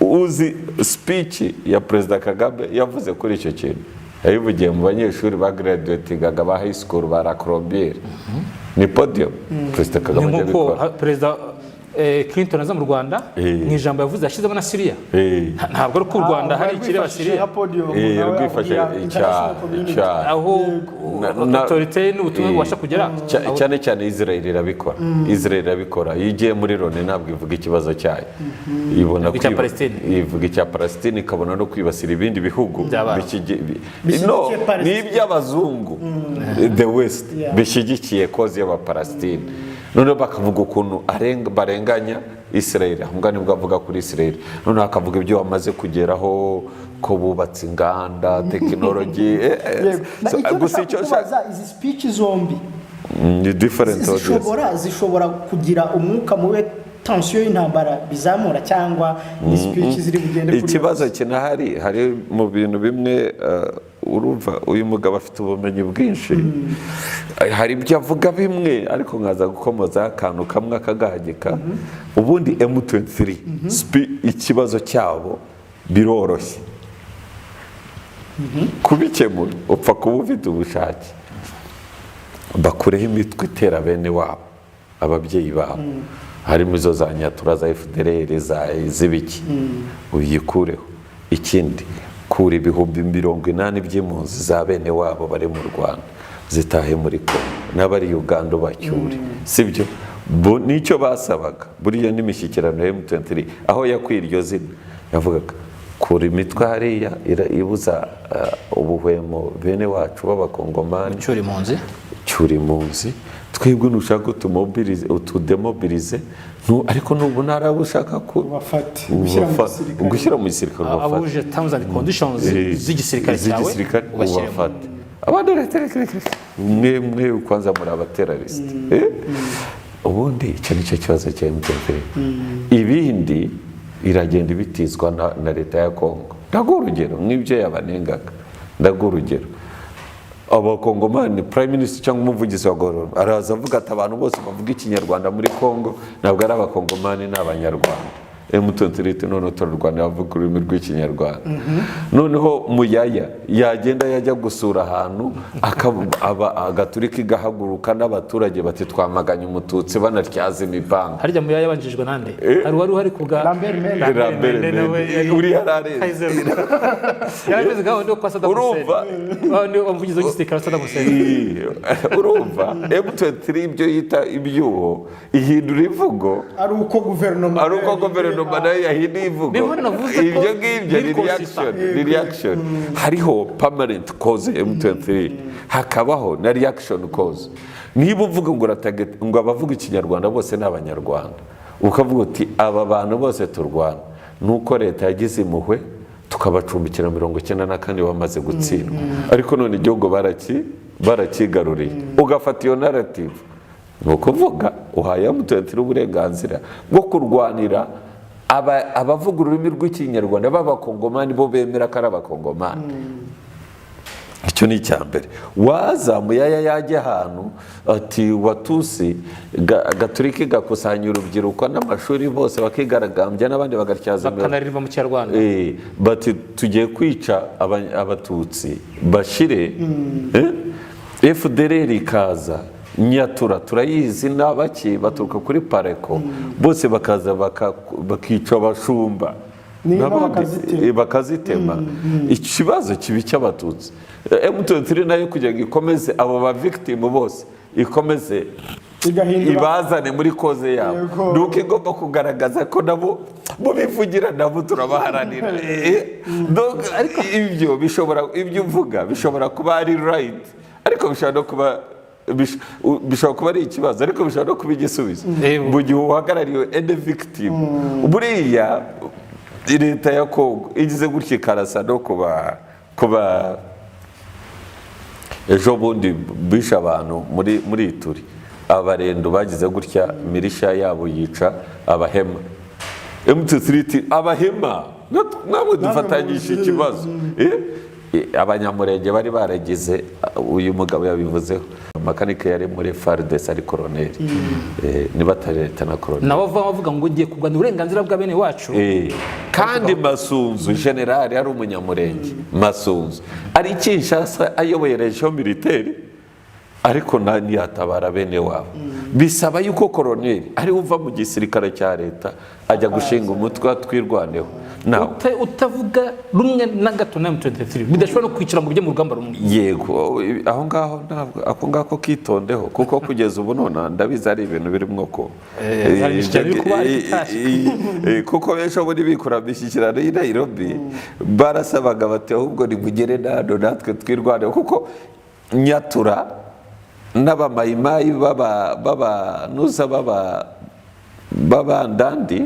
Speaker 2: uzi speech ya Perezida Kagame yavuze kuri icyo kintu? Yabivugiye mu banyeshuri bagraduatingaga ba high school ba La Colombière. Ni podium Perezida
Speaker 1: Ni
Speaker 2: Kagame ajya
Speaker 1: nk'uko
Speaker 2: abikora.
Speaker 1: Perezida Clinton aza mu Rwanda, mu ijambo yavuze yashyizemo na Siriya. Ntabwo ari uko u Rwanda hari ikireba Siriya.
Speaker 2: Rwifashe cyane.
Speaker 1: Aho autorité n'ubutumwa bubasha kugera.
Speaker 2: Cyane cyane Israel irabikora. Israel irabikora. Iyo igiye muri Loni, ntabwo ivuga ikibazo cyayo, ibona
Speaker 1: Ivuga icya Palestine.
Speaker 2: Ivuga icya Palestine, ikabona no kwibasira ibindi bihugu
Speaker 1: By'Abarabu.
Speaker 4: Bishyigikiye
Speaker 2: No, ni
Speaker 4: Palestine.
Speaker 2: iby'abazungu, the West, bishyigikiye cause y'Abapalestine. Noneho bakavuga ukuntu barenganya Israel. Aho ngaho nibwo avuga kuri Israel, noneho akavuga ibyo bamaze kugeraho, ko bubatse inganda, tekinoloji.
Speaker 3: Yego.
Speaker 4: Na
Speaker 2: So,
Speaker 4: icyo
Speaker 2: gusa
Speaker 4: ndashaka
Speaker 2: icyo nshaka
Speaker 4: kubaza, izi speech zombi
Speaker 2: Ni different audience.
Speaker 4: zishobora kugira umwuka mubi, tension y'intambara bizamura, cyangwa
Speaker 3: Ni speech ziri bugende kuri
Speaker 2: Ikibazo kinahari, hari mu bintu bimwe, urumva uyu mugabo afite ubumenyi bwinshi. Hari ibyo avuga bimwe, ariko nkaza gukomozaho akantu kamwe akagahagika. Ubundi M23, ikibazo cyabo biroroshye kubikemura, upfa kuba ufite ubushake. Bakureho imitwe itera bene wabo, ababyeyi babo, harimo izo za Nyatura, za FDLR, za z'ibiki, uyikureho. Ikindi, kura 80,000 by'impunzi za bene wabo bari mu Rwanda, zitahe muri Kongo, n'abari Uganda bacyure, sibyo? Nicyo basabaga. Buriya n'imishyikirano ya M23, aho yakuye iryo zina, yavugaga kura imitwe hariya ibuza ubuhwemo bene wacu b'Abakongomani.
Speaker 1: Cyura impunzi.
Speaker 2: Cyura impunzi. Twebwe nushaka utumobilize, utudemobilize, ariko nubu ntaraba ushaka ku
Speaker 3: Ubafate, gushyira mu gisirikare.
Speaker 2: Gushyira mu gisirikare, ubafate.
Speaker 1: Abuje terms and conditions z'igisirikare cyawe,
Speaker 2: z'igisirikare,
Speaker 1: ubashyiremo.
Speaker 2: ubafate. Abandi reka reka reka reka. Mwe mwe kwanza muri abaterroristes. Ubundi icyo nicyo kibazo cya M23. Ibindi iragenda ibitizwa na leta ya Kongo. Ndaguha urugero nk'ibyo yabanengaga. Ndaguha urugero, Abakongomani, prime minister cyangwa umuvugizi wa guverinoma araza avuga ati: "Abantu bose bavuga Ikinyarwanda muri Kongo ntabwo ari Abakongomani, ni Abanyarwanda." M23, noneho turarwanira bavuga ururimi rw'Ikinyarwanda. Noneho Muyaya yagenda, yajya gusura ahantu, agaturika igahaguruka n'abaturage bati: "Twamaganye Umututsi," banatyaza imipanga.
Speaker 1: Harya Muyaya yabanjirijwe nande? Hari uwari uhari ku bwa
Speaker 3: Lambert Mende.
Speaker 2: Lambert
Speaker 1: Mende nawe
Speaker 2: Mende.
Speaker 1: uriya
Speaker 2: Uriya ararenze.
Speaker 1: Yari ameze nka wundi wo kwa Saddam Hussein.
Speaker 2: Urumva?
Speaker 1: Wa wundi umuvugizi w'igisirikare wa Saddam Hussein.
Speaker 2: Urumva M23 ibyo yita ibyuho ihindura imvugo
Speaker 3: Ari uko guverinoma
Speaker 2: ari uko guverinoma nayo yahinduye imvugo.
Speaker 1: Niho navuze ko
Speaker 2: Ibyo ngibyo ni
Speaker 1: biri consistent.
Speaker 2: reaction, ni reaction. Hariho permanent cause M23, hakabaho na reaction cause. Niba uvuga ngo ngo abavuga Ikinyarwanda bose ni Abanyarwanda, ukavuga uti: "Aba bantu bose turwana nuko leta yagize impuhwe tukabacumbikira 94 bamaze gutsindwa, ariko none igihugu barakigaruriye," ugafata iyo narrative, ni ukuvuga uhaye M23 uburenganzira bwo kurwanira abavuga ururimi rw'Ikinyarwanda b'Abakongomani, bo bemera ko ari Abakongomani. Icyo ni icya mbere. Waza Muyaya yajya ahantu ati Watusi, gaturika igakusanya urubyiruko n'amashuri bose bakigaragambya, n'abandi bagatyaza imihoro.
Speaker 1: Bakanaririmba mu Kinyarwanda.
Speaker 2: Bati: "Tugiye kwica Abatutsi bashire." FDLR ikaza, Nyatura turayizi, n'abaki baturuka kuri Pareko bose bakaza bakica abashumba.
Speaker 3: N'inka
Speaker 2: N'abandi,
Speaker 3: bakazitema.
Speaker 2: Bakazitema. Ikibazo kibi cy'Abatutsi. M23 nayo kugira ngo ikomeze abo ba victim bose, ikomeze
Speaker 3: Igahindura
Speaker 2: ibazane muri cause yabo,
Speaker 3: Yego.
Speaker 2: nuko igomba kugaragaza ko nabo mubivugira, nabo turabaharanira. Donc, ibyo bishobora, ibyo uvuga bishobora kuba ari right, ariko bishobora no kuba bishobora kuba ari ikibazo, ariko bishobora no kuba igisubizo mu gihe uhagarariye any victim. Buriya leta ya Kongo igize gutya ikarasa no kuba Ejo bundi bishe abantu muri Ituri, Abarendo bagize gutya, militia yabo yica Abahema. M23 iti: "Abahema namwe dufatanyije ikibazo." Abanyamurenge bari baragize, uyu mugabo yabivuzeho, Makanike yari muri FARDC ari koroneri. Niba atari leta na koroneri.
Speaker 1: Nabo bavuga ngo ugiye kurwanya uburenganzira bwa bene wacu.
Speaker 2: Kandi Masunzu, generali, ari umunyamurenge. Masunzu ari i Kinshasa ayoboye région militaire, ariko ntiyatabara bene wabo. Bisaba yuko koroneri ari uva mu gisirikare cya leta ajya gushinga umutwe wa Twirwaneho nawe.
Speaker 1: Utavuga rumwe na gato na M23, bidashobora no kwicara ngo bijye mu rugamba rumwe.
Speaker 2: Yego, aho ngaho ntabwo ako ngako kitondeho, kuko kugeza ubu none ndabizi ari ibintu birimo ko
Speaker 1: Hari imishyikirano iri kuba ariko itashye.
Speaker 2: Kuko benshi bo muri bikora imishyikirano y'i Nairobi barasabaga bati: "Ahubwo nimugere nano natwe twirwaneho," kuko Nyatura n'Abamayimayi baba baba nuza baba b'Abandandi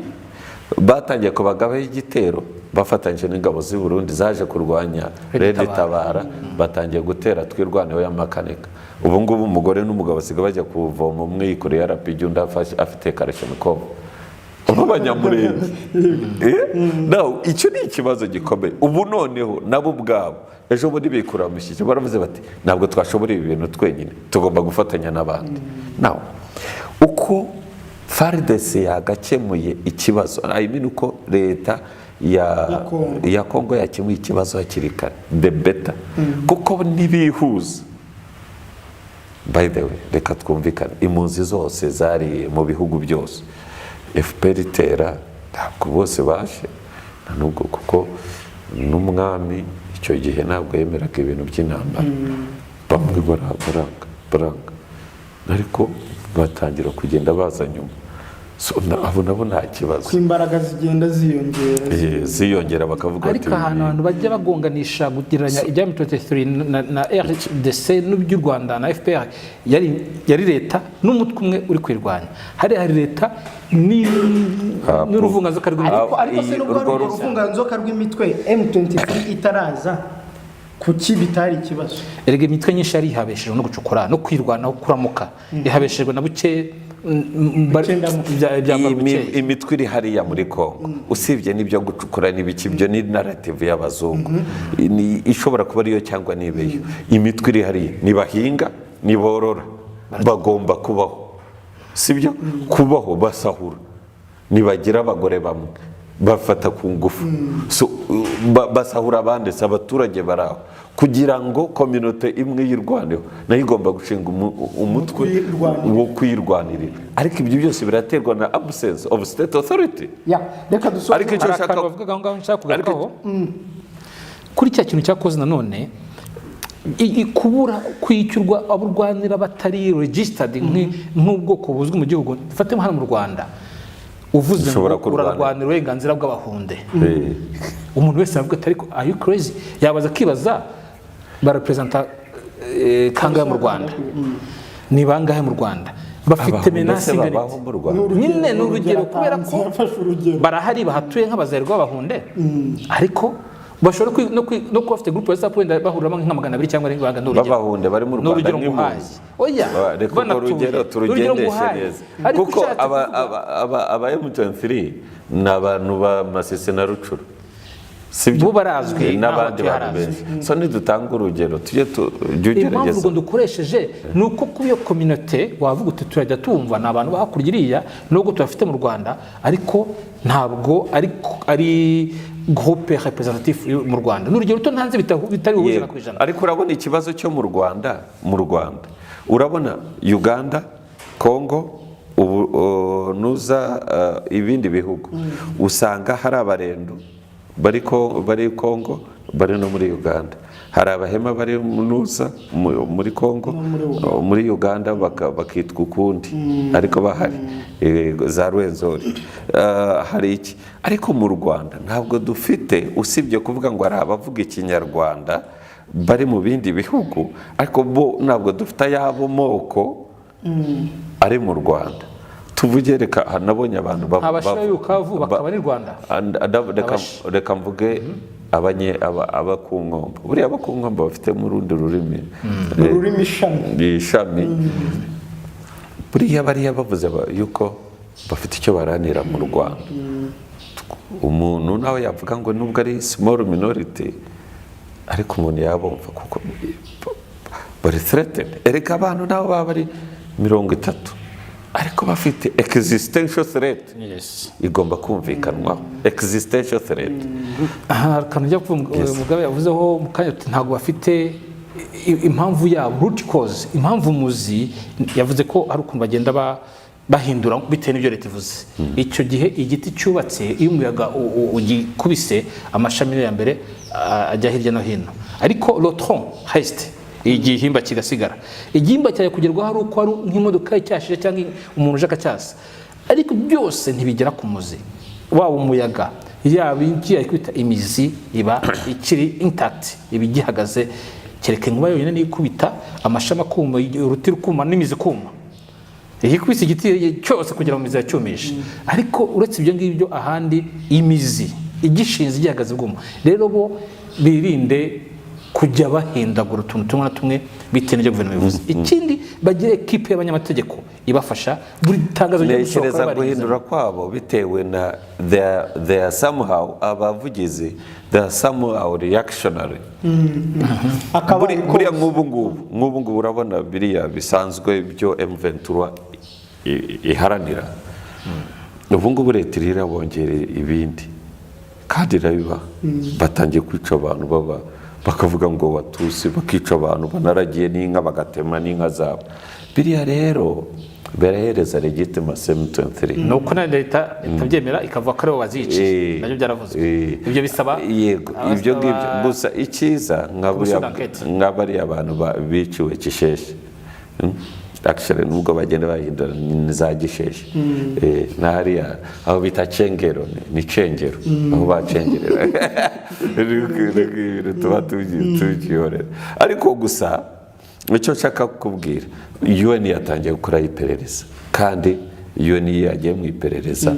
Speaker 2: batangiye kubagabaho igitero bafatanyije n'ingabo z'i Burundi zaje kurwanya
Speaker 1: Red
Speaker 2: Red Tabara. Batangiye gutera Twirwaneho y'Amakanika. Ubu ngubu umugore n'umugabo basigaye bajya kuvoma, umwe yikoreye RPG, undi afite Kalashnikov b'Abanyamurenge. Now, icyo ni ikibazo gikomeye. Ubu noneho nabo ubwabo ejo bundi bikura mu mushyikirano, baravuze bati: "Ntabwo twashobora ibi bintu twenyine, tugomba gufatanya n'abandi." Now, uko FARDC yagakemuye ikibazo, I mean, uko leta
Speaker 4: Ya Congo.
Speaker 2: ya Congo yakemuye ikibazo hakiri kare, the better, kuko ntibihuza. By the way, reka twumvikane, impunzi zose zari mu bihugu byose FPR itera, ntabwo bose baje, nta nubwo, kuko n'umwami icyo gihe ntabwo yemeraga ibintu by'intambara. Bamwe baranga baranga, ariko batangira kugenda baza nyuma. So, abo nabo nta kibazo.
Speaker 3: Ko imbaraga zigenda ziyongera.
Speaker 2: Ziyongera bakavuga
Speaker 1: Ariko
Speaker 2: bati
Speaker 1: ahantu abantu bajya bagonganisha, kugereranya ibya M23 na RDC n'iby'u Rwanda na FPR, yari leta n'umutwe umwe uri kwirwanya. Hari leta n'uruvunganzoka rw'imitwe.
Speaker 4: Ariko se nubwo ari
Speaker 2: urwo
Speaker 4: urwo ruvunganzoka rw'imitwe, M23 itaraza, kuki bitari ikibazo?
Speaker 1: Erega imitwe nyinshi yari ihabeshejwe no gucukura no kwirwanaho, kuramuka ihabeshejwe na buke
Speaker 4: Buke.
Speaker 1: bya
Speaker 2: Iyi
Speaker 1: bukeye.
Speaker 2: Imitwe iri hariya muri Congo, usibye n'ibyo gucukura n'ibiki, ibyo ni narrative y'abazungu. Ishobora kuba ariyo cyangwa nibeyo. Imitwe iri hariya nibahinga, niborora, bagomba kubaho, sibyo? Kubaho basahura, nibagira abagore bamwe bafata ku ngufu. So, basahura abandi, si abaturage bari aho. Kugira ngo communauté imwe yirwaneho, nayo igomba gushinga umutwe
Speaker 4: Kwirwanirira.
Speaker 2: wo kwirwanirira. Ariko ibyo byose biraterwa na absence of state authority.
Speaker 3: Ya, reka dusoze.
Speaker 2: Ariko icyo
Speaker 1: Hari
Speaker 2: nshaka
Speaker 1: akantu bavugaga aho ngaho nshaka kugarukaho kuri cya kintu cyakoze nanone, kubura kwishyurwa abo urwanira batari registered nk'ubwoko buzwi mu gihugu. Dufate hano mu Rwanda, uvuze ngo
Speaker 2: Ushobora kurwanira.
Speaker 1: urarwanira uburenganzira bw'Abahunde, umuntu wese yavuga ati: "Ariko are you crazy?" Yabaza akibaza: bararepresenta kangahe mu Rwanda? Ni bangahe mu Rwanda bafite
Speaker 2: Abahunde
Speaker 1: menace
Speaker 2: se
Speaker 1: ingana
Speaker 2: babaho
Speaker 1: iki?
Speaker 2: mu Rwanda?
Speaker 1: Nyine ni urugero, kubera ko
Speaker 3: Yafashe urugero.
Speaker 1: barahari bahatuye nk'Abazayirwa b'Abahunde, ariko bashobora no kuba bafite groupe WhatsApp wenda bahuriramo nka 200 cyangwa arenga, ni urugero.
Speaker 2: B'Abahunde bari mu
Speaker 1: Ni
Speaker 2: Rwanda
Speaker 1: urugero nguhaye.
Speaker 2: nk'impunzi.
Speaker 1: Oya,
Speaker 2: Reka urwo
Speaker 1: banatuye.
Speaker 2: rugero
Speaker 1: Ni urugero
Speaker 2: turugendeshe
Speaker 1: nguhaye.
Speaker 2: neza,
Speaker 1: Ariko
Speaker 2: kuko
Speaker 1: ushatse kuvuga-
Speaker 2: aba M23 ni abantu ba Masisi na Rucuru, sibyo?
Speaker 1: Bo barazwi,
Speaker 2: N'abandi
Speaker 1: n'aho
Speaker 2: bantu
Speaker 1: batuye.
Speaker 2: benshi. So nidutanga urugero tujye jya
Speaker 1: Impamvu
Speaker 2: ugerageza.
Speaker 1: urwo dukoresheje ni uko kuba iyo communauté wavuga uti turajya tumva ni abantu hakurya iriya, nubwo tubafite mu Rwanda, ariko ntabwo ari groupe représentatif mu Rwanda. Ni urugero ruto ntanze, bitari buhuze
Speaker 2: Yego.
Speaker 1: 100%.
Speaker 2: Ariko urabona ikibazo cyo mu Rwanda, urabona Uganda, Congo, ubu nuza ibindi bihugu, usanga hari Abarendu bari Congo, bari no muri Uganda, hari Abahema bari nuza muri Congo, muri Uganda bakitwa ukundi, ariko bahari. Za Rwenzori. Hari iki, ariko mu Rwanda ntabwo dufite, usibye kuvuga ngo hari abavuga Ikinyarwanda bari mu bindi bihugu, ariko bo ntabwo dufite ayabo moko ari mu Rwanda. Tuvuge, reka nabonye abantu
Speaker 1: Abasha b'Ibukavu bakaba n'i Rwanda.
Speaker 2: Reka mvuge aba ku Nkombo. Buriya aba ku Nkombo bafitemo urundi rurimi.
Speaker 4: Ururimi ishami.
Speaker 2: Ni ishami. Buriya bariya bavuze yuko bafite icyo baranira mu Rwanda, umuntu nawe yavuga ngo nubwo ari small minority, ariko umuntu yabumva kuko bari threatened. Erega abantu nabo baba bari 30, ariko bafite existential threat igomba kumvikanwaho, existential threat.
Speaker 1: Aha akantu ujya kuvuga. Mugabe yavuzeho mu kanya ati ntabwo bafite impamvu yabo, root cause, impamvu muzi. Yavuze ko hari ukuntu bagenda bahindura bitewe n'ibyo leta ivuze. Icyo gihe igiti cyubatse, iyo umuyaga ugikubise, amashami ya mbere ajya hirya no hino, ariko le tronc reste, igihimba kigasigara. Igihimba cyawe kugerwaho ari uko ari nk'imodoka icyashije cyangwa umuntu uje akacyasa, ariko byose ntibigera ku muzi. Waba umuyaga, yaba igiye kwita imizi, iba ikiri intact, iba igihagaze, kereka inkuba yonyine niyo ikubita amashami akuma, uruti rukuma n'imizi ikuma. Iyo ikubise igiti cyose kugira ngo imizi yacyumishe. Ariko uretse ibyo ngibyo, ahandi imizi igishinze, igihagaze bwuma. Rero bo birinde kujya bahindagura utuntu tumwe na tumwe bitewe n'ibyo guverinoma ivuze. Ikindi, bagire ekipe y'abanyamategeko ibafasha buri tangazo rigiye gusohoka
Speaker 2: Ntekereza
Speaker 1: barigizemo.
Speaker 2: guhindura kwabo bitewe na they are somehow, abavugizi, they are somehow reactionary.
Speaker 4: Akaba
Speaker 2: Buriya nk'ubu ngubu urabona biriya bisanzwe byo M23 iharanira, ubu ngubu leta iriho irabongera ibindi kandi irabibaha. Batangiye kwica abantu, baba bakavuga ngo Batusi, bakica abantu banaragiye n'inka, bagatema n'inka zabo. Biriya rero birahereza legitimacy M23.
Speaker 1: Ni uko na leta itabyemera, ikavuga ko aribo baziciye. Nabyo byaravuzwe. Ibyo bisaba
Speaker 2: Yego, ibyo ngibyo. Gusa icyiza nka
Speaker 1: Commission
Speaker 2: buriya
Speaker 1: d'enquête.
Speaker 2: nka bariya bantu biciwe Kisheshe. Actually, nubwo bagenda bahindura, ni za Gisheshe. Na hariya aho bita Cengero, ni Cengero, aho bacengerera. Ibintu tuba tubyihorera, ariko gusa icyo nshaka kukubwira, UN yatangiye gukora iperereza, kandi UN iyo yagiye mu iperereza,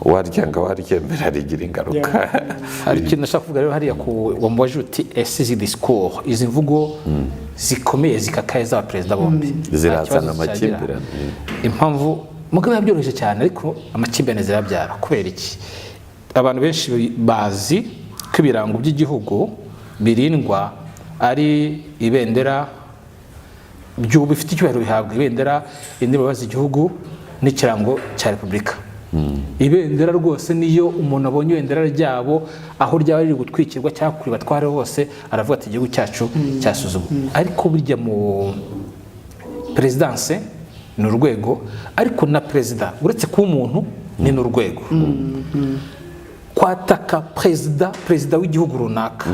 Speaker 2: waryanga waryemera, rigira ingaruka.
Speaker 1: Hari ikintu nashaka kuvuga rero hariya ku wamubaje uti: ese izi discours, izi mvugo zikomeye zikakaye z'abaperezida bombi
Speaker 2: Zirazana
Speaker 1: nta kibazo
Speaker 2: amakimbirane.
Speaker 1: cyagira? Impamvu Mugabe yabyoroheje cyane, ariko amakimbirane zirabyara. Kubera iki? Abantu benshi bazi ko ibirango by'igihugu birindwa ari ibendera bifite icyubahiro, bihabwa ibendera, indirimbo z'igihugu n'ikirango cya repubulika. Ibendera rwose, niyo umuntu abonye ibendera ryabo, aho ryaba riri gutwikirwa cyangwa kuri batware hose, aravuga ati igihugu cyacu cyasuzumwe. Ariko burya mu perezidanse ni urwego, ariko na perezida uretse kuba umuntu ni n'urwego. Kwataka perezida w'igihugu runaka,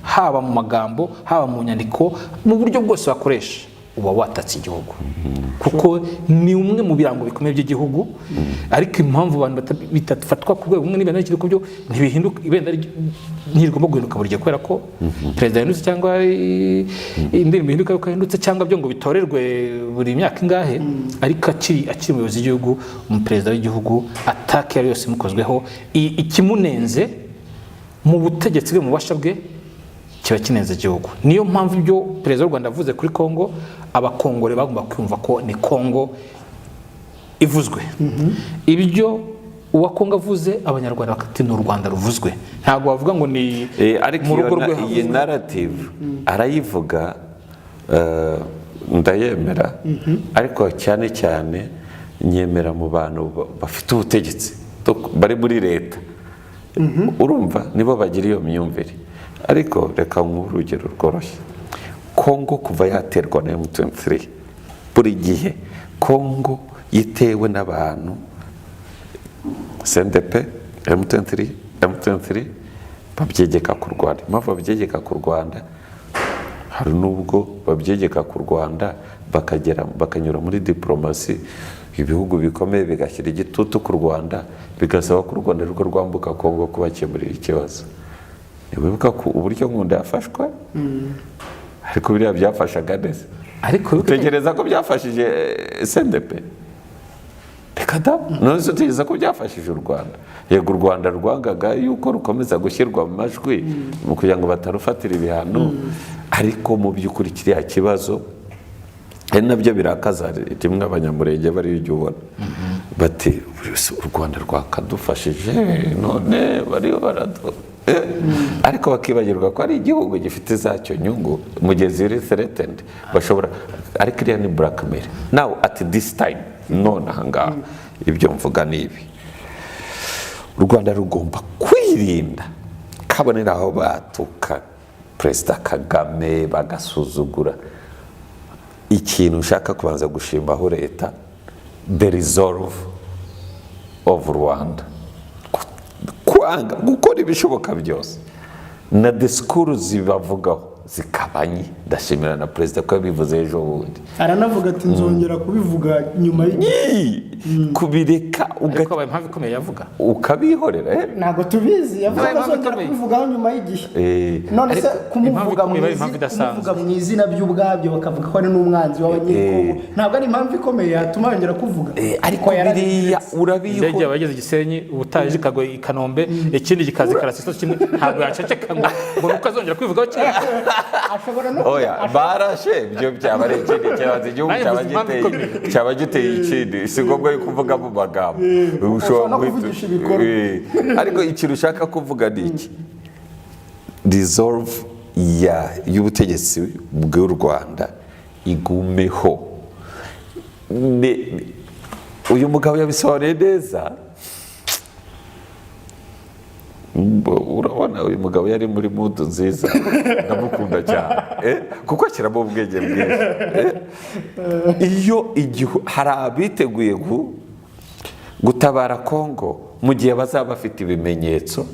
Speaker 1: haba mu magambo, haba mu nyandiko, mu buryo bwose bakoresha, uba watatse igihugu, kuko ni umwe mu birango bikomeye by'igihugu. Ariko impamvu abantu bitafatwa ku rwego rumwe n'ibendera ry'igihugu byo ntibihinduka, ibendera ntirigomba guhinduka buri gihe kubera ko perezida yahindutse, cyangwa indirimbo ihinduka yuko yahindutse, cyangwa byo ngo bitorerwe buri myaka ingahe. Ariko akiri umuyobozi w'igihugu, umuperezida w'igihugu, attaque iyo ari yose imukozweho, ikimunenze mu butegetsi bwe, mu bubasha bwe, kiba kinenze igihugu. Niyo mpamvu ibyo perezida w'u Rwanda avuze kuri Kongo, Abakongore bagomba kumva ko ni Kongo ivuzwe. Ibyo uwa Kongo avuze, Abanyarwanda bakati ni u Rwanda ruvuzwe. Ntabwo bavuga ngo ni
Speaker 2: Ariko
Speaker 1: mu
Speaker 2: iyo
Speaker 1: rugo rwe
Speaker 2: iyi
Speaker 1: havuzwe.
Speaker 2: narrative arayivuga, ndayemera, ariko cyane cyane nyemera mu bantu bafite ubutegetsi, bari muri leta. Urumva nibo bagira iyo myumvire. Ariko reka nguhe urugero rworoshye. Kongo kuva yaterwa na M23, buri gihe Kongo yitewe n'abantu CNDP, M23, M23 babyegeka ku Rwanda. Impamvu babyegeka ku Rwanda, hari n'ubwo babyegeka ku Rwanda bakagera bakanyura muri diporomasi, ibihugu bikomeye bigashyira igitutu ku Rwanda, bigasaba ko u Rwanda rwo rwambuka Kongo kubakemurira ikibazo. Ntiwibuka ko uburyo Nkunda yafashwe? Ariko biriya byafashaga neza.
Speaker 1: Ariko
Speaker 2: Utekereza ko byafashije CNDP? Reka. Reka da! None se utekereza ko byafashije u Rwanda? Yego, u Rwanda rwangaga yuko rukomeza gushyirwa mu majwi mu kugira ngo batarufatira ibihano, ariko mu by'ukuri kiriya kibazo ari nabyo birakaza rimwe Abanyamurenge bariyo. Ujya ubona bati: "U Rwanda rwakadufashije, none bariyo baradu." Ariko bakibagirwa ko ari igihugu gifite zacyo nyungu mu gihe ziri threatened bashobora. Ariko iriya ni blackmail. Now, at this time, none ahangaha, ibyo mvuga ni ibi: U Rwanda rugomba kwirinda, kabonera aho batuka Perezida Kagame bagasuzugura. Ikintu ushaka kubanza gushimaho leta, the resolve of Rwanda kwanga gukora ibishoboka byose na disikuru zibavugaho zikabanye. Ndashimira na perezida ko yabivuze ejo bundi.
Speaker 4: Aranavuga ati: "Nzongera kubivuga nyuma y'igihe."
Speaker 2: Kubireka
Speaker 1: Ariko habaye impamvu ikomeye yavuga.
Speaker 2: Ukabihorera, eh?
Speaker 4: Ntabwo tubizi, yavuga ko
Speaker 1: Impamvu
Speaker 4: azongera
Speaker 1: ikomeye.
Speaker 4: kubivugaho nyuma y'igihe. None se
Speaker 1: Ariko
Speaker 4: kumuvuga
Speaker 1: impamvu
Speaker 4: mu
Speaker 1: ikomeye, impamvu idasanzwe.
Speaker 4: Kumuvuga mu izina by'ubwabyo, bakavuga ko ari n'umwanzi w'Abanyekongo, ntabwo ari impamvu ikomeye yatuma yongera kuvuga?
Speaker 2: Ariko
Speaker 4: Ko yarabizi.
Speaker 2: biriya
Speaker 1: Indege
Speaker 2: urabihorera.
Speaker 1: yaba yageze Gisenyi, ubutaha ikagwa i Kanombe, ikindi gikaza ikarasa kimwe, ntabwo yaceceka ngo nuko azongera kwivugaho cyane.
Speaker 4: Ashobora no
Speaker 2: Oya, barashe ibyo byaba ari ikindi kibazo, igihugu
Speaker 1: Nanjye
Speaker 2: cyaba
Speaker 1: mvuze impamvu
Speaker 2: giteye
Speaker 1: ikomeye.
Speaker 2: Cyaba giteye ikindi. Si ngombwa yuko uvuga mu magambo.
Speaker 3: Ushobora no kuvugisha ibikorwa.
Speaker 2: Ariko ikintu ushaka kuvuga ni iki: resolve ya y'ubutegetsi bw'u Rwanda igumeho. Uyu mugabo yabisobanuye neza. Urabona uyu mugabo yari muri mood nziza, ndamukunda cyane, kuko ashyiramo ubwenge bwinshi. Iyo igihu hari abiteguye gutabara Kongo mu gihe bazaba bafite ibimenyetso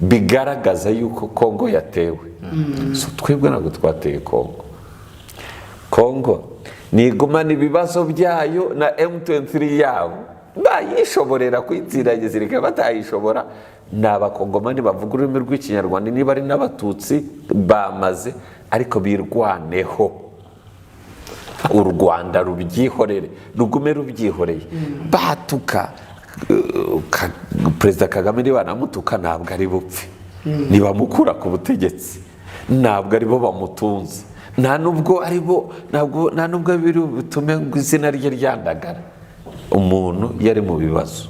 Speaker 2: bigaragaza yuko Kongo yatewe. So, twebwe ntabwo twateye Kongo. Kongo nigumana ibibazo byayo na M23 yabo, bayishoborera kuyitsinda gisirikare, batayishobora ni Abakongomani bavuga ururimi rw'Ikinyarwanda, niba ari n'Abatutsi bamaze, ariko birwaneho, u Rwanda rubyihorere, rugume rubyihoreye. Batuka Perezida Kagame, niba banamutuka ntabwo ari bupfe, ntibamukura ku butegetsi, ntabwo ari bo bamutunze, nta nubwo ari bo, ntabwo, nta nubwo biri butume ngo izina rye ryandagara. Umuntu iyo ari mu bibazo,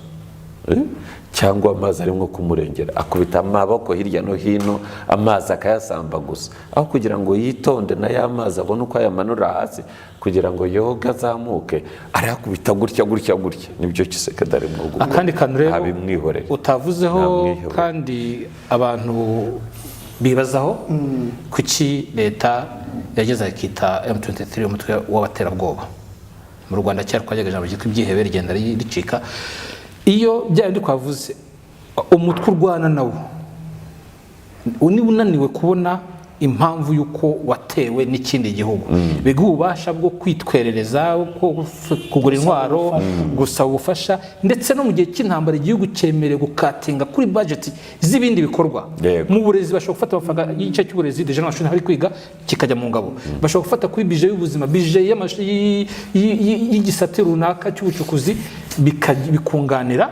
Speaker 2: cyangwa amazi arimo kumurengera, akubita amaboko hirya no hino, amazi akayasamba gusa, aho kugira ngo yitonde na ya mazi abone uko ayamanura hasi kugira ngo yoge azamuke, arayakubita gutya gutya gutya. Nibyo Tshisekedi arimo gukora.
Speaker 1: Akandi kantu rero
Speaker 2: Ntabimwihorere.
Speaker 1: utavuzeho
Speaker 2: Ntamwihorere.
Speaker 1: kandi abantu bibazaho: kuki leta yageze ikita M23 umutwe w'abaterabwoba? Mu Rwanda cyari twajyaga ijambo ryitwa ibyihebe rigenda ricika. Iyo bya bindi twavuze, umutwe urwana nawo niba unaniwe kubona impamvu y'uko watewe n'ikindi gihugu, biguha ububasha bwo kwitwerereza, bwo kugura intwaro, gusaba ubufasha, ndetse no mu gihe cy'intambara igihugu cyemerewe gukatinga kuri budget z'ibindi bikorwa. Mu burezi bashobora gufata amafaranga y'igice cy'uburezi, déjà n'amashuri ntari kwiga, kikajya mu ngabo. Bashobora gufata kuri budget y'ubuzima, budget y'igisate runaka cy'ubucukuzi, bikunganira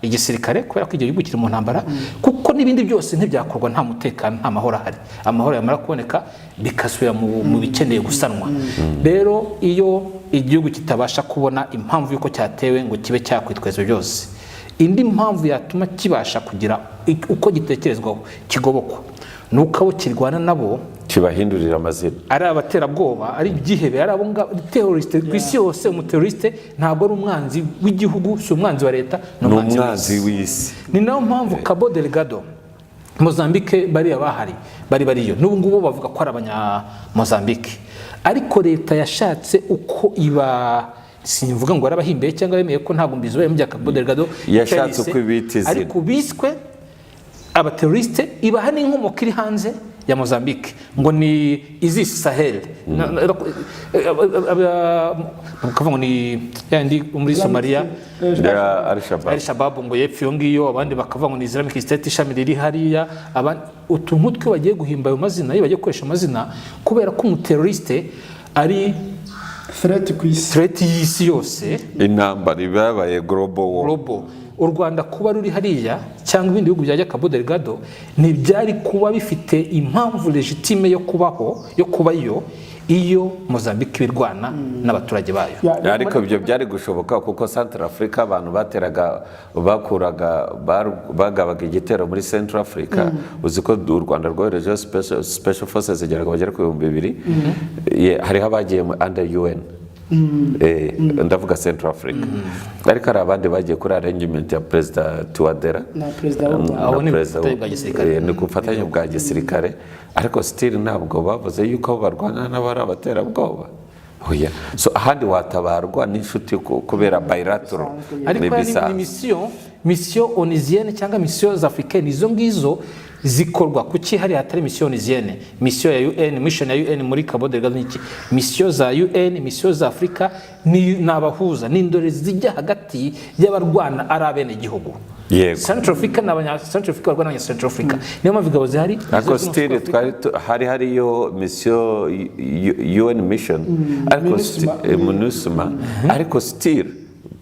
Speaker 1: igisirikare, kubera ko igihugu kiri mu ntambara, kuko n'ibindi byose ntibyakorwa nta mutekano, nta mahoro ahari. Amahoro yamara kuboneka bikasubira mu bikeneye gusanwa. Rero iyo igihugu kitabasha kubona impamvu y'uko cyatewe ngo kibe cyakwitwaza ibyo byose, indi mpamvu yatuma kibasha kugira uko gitekerezwaho kigobokwa, ni uko abo kirwana nabo
Speaker 2: Kibahindurira amazina.
Speaker 1: ari abaterabwoba, ari ibyihebe, ari abo ngabo terroriste. Ku isi yose umuterroriste ntabwo ari umwanzi w'igihugu, si umwanzi wa leta, ni
Speaker 2: Ni
Speaker 1: umwanzi
Speaker 2: umwanzi
Speaker 1: w'isi.
Speaker 2: w'isi.
Speaker 1: Ni nayo mpamvu Cabo Delgado, Mozambique, bariya bahari bari bariyo n'ubu ngubu bavuga ko ari Abanyamozambique, ariko leta yashatse uko iba, simvuga ngo yarabahimbiye cyangwa yemeye ko, ntabwo mbizi mu bya Cabo Delgado
Speaker 2: Yashatse
Speaker 1: icyo
Speaker 2: uko ibita izina.
Speaker 1: Ariko biswe abaterroriste, ibaha n'inkomoko iri hanze ya Mozambique, ngo ni ISIS Sahel. Bakavuga ngo ni yandi muri Somalia,
Speaker 2: Ya Al-Shabaab.
Speaker 1: Al Shabaab, ngo yepfo iyo ngiyo. Abandi bakavuga ngo ni Islamic State ishami riri hariya. Utuntu twe bagiye guhimba ayo mazina, iyo bagiye gukoresha amazina, kubera ko umuterroriste ari
Speaker 3: Threat ku isi.
Speaker 1: Threat y'isi yose.
Speaker 2: Intambara ibabaye global war.
Speaker 1: Global. U Rwanda kuba ruri hariya cyangwa ibindi bihugu byajya Cabo Delgado ntibyari kuba bifite impamvu légitime yo kubaho, yo kubayo, iyo Mozambique ibirwana n'abaturage bayo.
Speaker 2: Ariko ibyo byari gushoboka kuko Central Africa abantu bateraga, bakuraga, bagabaga igitero muri Central Africa. Uzi ko u Rwanda rwoherejeho special forces zigeraga bagera ku 2000. Hariho abagiye under UN. Ndavuga Central Africa, ariko hari abandi bagiye kuri arrangement ya Perezida Touadera.
Speaker 4: Na Perezida w'u Rwanda.
Speaker 1: Aho
Speaker 2: Na
Speaker 1: ni
Speaker 2: Perezida
Speaker 1: ubufatanye bwa gisirikare.
Speaker 2: Ni ku bufatanye bwa gisirikare, ariko still ntabwo bavuze yuko abo barwana nabo ari abaterabwoba. Oya. So ahandi watabarwa n'inshuti kubera bilateral.
Speaker 1: Ariko
Speaker 2: ni
Speaker 1: ni
Speaker 2: bisanzwe.
Speaker 1: Mission onusienne cyangwa mission africaine, izo ngizo zikorwa. Kuki hari hatari mission onusienne, mission ya UN, mission ya UN muri Cabo Delgado niki? Mission za UN, mission za Afrika ni abahuza, ni indorerezi zijya hagati y'abarwana ari abene gihugu. Central Africa ni abanya Central Africa barwana n'abanya Central Africa, niyo mpamvu ingabo zihari.
Speaker 2: Ariko
Speaker 1: izo zo muri
Speaker 2: still
Speaker 1: Africa.
Speaker 2: twari hari hariyo mission UN mission, ariko
Speaker 3: MINUSMA.
Speaker 2: MINUSMA, ariko still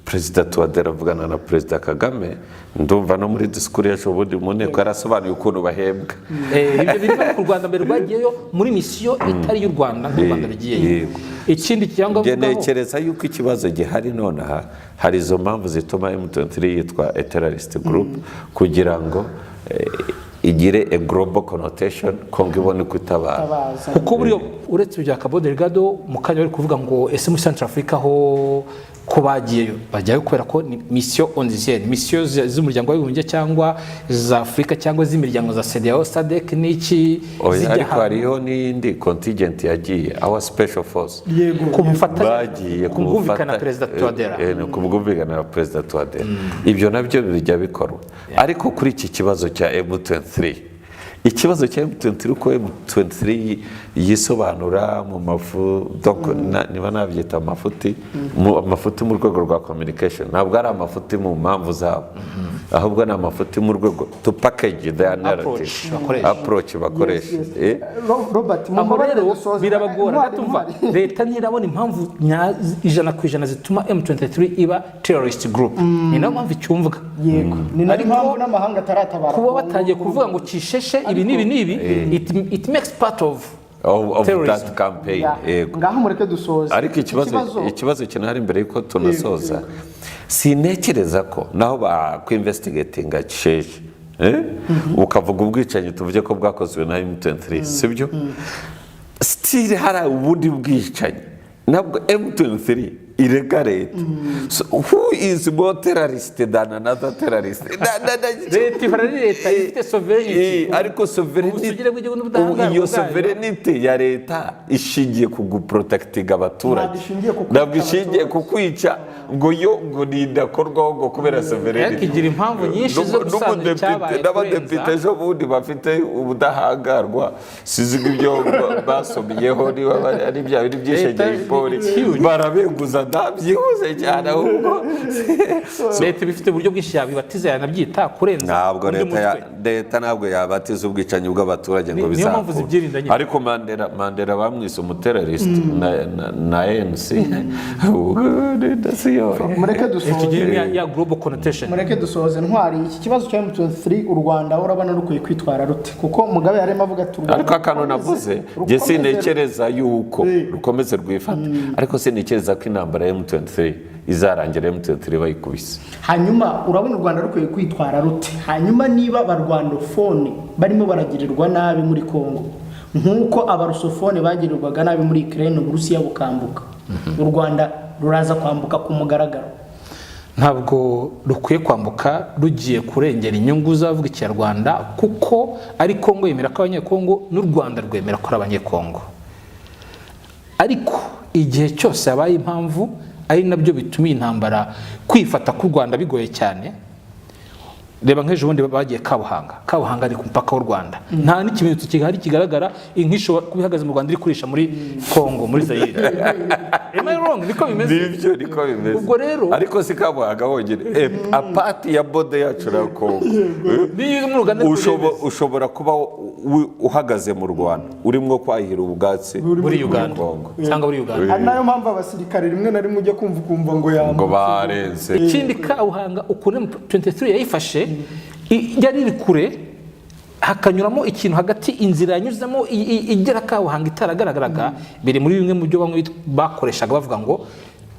Speaker 2: Perezida Touadera avugana na Perezida Kagame. Ndumva no muri disikuru yacu ubundi mu nteko yarasobanuye ukuntu bahembwa.
Speaker 1: Ibyo birimo ku Rwanda mbere rwagiyeyo muri mission itari y'u Rwanda, nk'u Rwanda rugiyeyo. Ikindi cyangwa
Speaker 2: Njye
Speaker 1: mvugaho
Speaker 2: ntekereza yuko ikibazo gihari nonaha, hari izo mpamvu zituma M23 yitwa a terrorist group kugira ngo igire a global connotation, Kongo ibone uko itabara.
Speaker 4: Tabaza.
Speaker 1: Kuko buriya uretse ibya Cabo Delgado, mu kanya bari kuvuga ngo ese muri Central Africa ho ko bagiyeyo, bajyayo kubera ko ni mission onusienne, mission z'umuryango w'abibumbye cyangwa za Afurika cyangwa z'imiryango za CEDEAO, SADC n'iki,
Speaker 2: Oya,
Speaker 1: zijya
Speaker 2: ariko
Speaker 1: hamwe.
Speaker 2: hariho n'iyindi contingent yagiye, our special force.
Speaker 1: Ku bufatanye,
Speaker 2: Bagiye
Speaker 1: ku bwumvikane na Perezida Touadera.
Speaker 2: Ku bwumvikane na Perezida Touadera. Ibyo nabyo bijya bikorwa. Ariko kuri iki kibazo cya M23, ikibazo cya M23, uko M23 yisobanura mu mafu, donc niba nabyita amafuti, amafuti mu rwego rwa communication, ntabwo ari amafuti mu mpamvu zabo, ahubwo ni amafuti mu rwego to package their narrative.
Speaker 1: Approach bakoresha.
Speaker 2: Approach bakoresha.
Speaker 3: Robert,
Speaker 1: Aho
Speaker 3: mumbabarire
Speaker 1: rero
Speaker 3: dusoze.
Speaker 1: birabagora.
Speaker 3: Ntwari,
Speaker 1: Ndatumva
Speaker 3: Ntwari.
Speaker 1: leta ntirabona impamvu 100% zituma M23 iba terrorist group, ni nayo mpamvu icyumvwa.
Speaker 3: Yego, ni nayo
Speaker 1: Ariko
Speaker 3: mpamvu n'amahanga ataratabara
Speaker 1: kuba
Speaker 3: Kongo.
Speaker 1: batangiye kuvuga ngo kisheshe ibi n'ibi n'ibi, it makes part of
Speaker 2: of
Speaker 1: terrorism.
Speaker 2: that campaign. Yego.
Speaker 3: Ngaho mureke dusoze.
Speaker 2: Ariko ikibazo kinahari mbere yuko tunasoza, sintekereza ko naho bakwinvestigatinga Kisheshe, ukavuga ubwicanyi, tuvuge ko bwakozwe na M23, sibyo? Still hari ubundi bwicanyi ntabwo M23 irega leta. So who is more terrorist than another terrorist?
Speaker 1: Leta ihora ari leta, ifite sovereignty.
Speaker 2: Ariko sovereignty,
Speaker 1: Ubusugire bw'igihugu n'ubudahangarwa
Speaker 2: iyo
Speaker 1: bwayo.
Speaker 2: sovereignty ya leta ishingiye ku guprotectinga abaturage.
Speaker 3: Ntabwo ishingiye ku kwica.
Speaker 2: Ntabwo ishingiye ku kwica, ngo yo ngo nindakorwaho ngo kubera sovereignty.
Speaker 1: Ariko igira impamvu nyinshi zo gusobanura icyabaye.
Speaker 2: N'abadepite
Speaker 1: kurenza
Speaker 2: ejo bundi bafite ubudahangarwa, sizi ngo ibyo basomeyeho niba ari bya bindi byishegeye
Speaker 1: Leta
Speaker 2: ipoli,
Speaker 1: it's huge.
Speaker 2: barabeguza da byihuse cyane ahubwo.
Speaker 1: Leta iba ifite uburyo bwinshi yabibatiza, yanabyita kurenza
Speaker 2: Ntabwo
Speaker 1: undi
Speaker 2: leta
Speaker 1: mutwe.
Speaker 2: Leta ntabwo yabatiza ubwicanyi bw'abaturage ngo
Speaker 1: Niyo mpamvu
Speaker 2: bizakure.
Speaker 1: zibyirinda nyine.
Speaker 2: Ariko Mandela bamwise umuterrorist na ANC.
Speaker 3: Mureke dusoze.
Speaker 1: Tugira ya global connotation.
Speaker 3: Mureke dusoze. Ntwari, iki kibazo cya M23, u Rwanda urabona rukwiye kwitwara rute? Kuko Mugabe yarimo avuga ati u Rwanda
Speaker 2: Ariko akantu navuze, njye
Speaker 3: rukomeze-
Speaker 2: sintekereza yuko rukomeze rwifata, ariko sintekereza ko intambara ya M23 izarangira M23 bayikubise.
Speaker 4: Hanyuma urabona u Rwanda rukwiye kwitwara rute? Hanyuma niba abarwandophone barimo baragirirwa nabi muri Congo nk'uko abarussophone bagirirwaga nabi muri Ukraine, Uburusiya bukambuka, u Rwanda ruraza kwambuka ku mugaragaro?
Speaker 1: Ntabwo rukwiye kwambuka rugiye kurengera inyungu z'abavuga ikinyarwanda, kuko ari Kongo yemera ko abanyekongo n'u Rwanda rwemera ko ari abanyekongo. Ariko igihe cyose habaye impamvu, ari nabyo bituma iyi ntambara kwifata k'u Rwanda bigoye cyane. Reba nk'ejo bundi bagiye Kabuhanga. Kabuhanga ni ku mupaka w'u Rwanda, nta n'ikimenyetso gihari kigaragara. Inka ishobora kuba ihagaze mu Rwanda iri kurisha muri Congo, muri Zaire. Am I wrong? Niko bimeze.
Speaker 2: Nibyo, niko bimeze.
Speaker 1: Ubwo rero-
Speaker 2: Ariko si Kabuhanga honyine. A part ya border yacu na Kongo,
Speaker 1: Niyo uri mu Rwanda ariko
Speaker 2: ushobora kuba uhagaze mu Rwanda urimo kwahira ubwatsi
Speaker 1: muri Uganda
Speaker 2: Kongo.
Speaker 1: Cyangwa muri Uganda.
Speaker 3: Ari nayo mpamvu abasirikare rimwe na rimwe ujya kumva ukumva ngo
Speaker 2: ngo
Speaker 3: yambutse.
Speaker 2: Barenze.
Speaker 1: Ikindi, Kabuhanga ukuntu M23 yayifashe, yari iri kure, hakanyuramo ikintu hagati, inzira yanyuzemo igera Kabuhanga itaragaragaraga, biri muri bimwe mu byo bamwe bakoreshaga bavuga ngo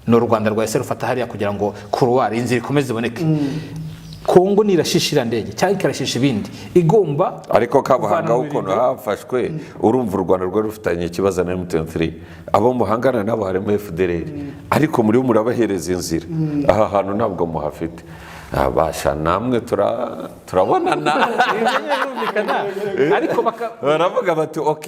Speaker 1: ni u Rwanda rwahise rufata hariya kugira ngo couloir, inzira ikomeze iboneke. Kongo nirashisha iriya ndege cyangwa ikarashisha ibindi, igomba
Speaker 2: Ariko Kabuhanga
Speaker 1: kuvana mu
Speaker 2: ukuntu
Speaker 1: birindiro.
Speaker 2: hafashwe, urumva u Rwanda rwari rufitanye ikibazo na M23, abo muhangana nabo harimo FDLR, ariko muri murabahereza inzira, aha hantu ntabwo muhafite. Abasha namwe turabonana.
Speaker 1: Birumvikana, ariko
Speaker 2: Baravuga bati: "Ok,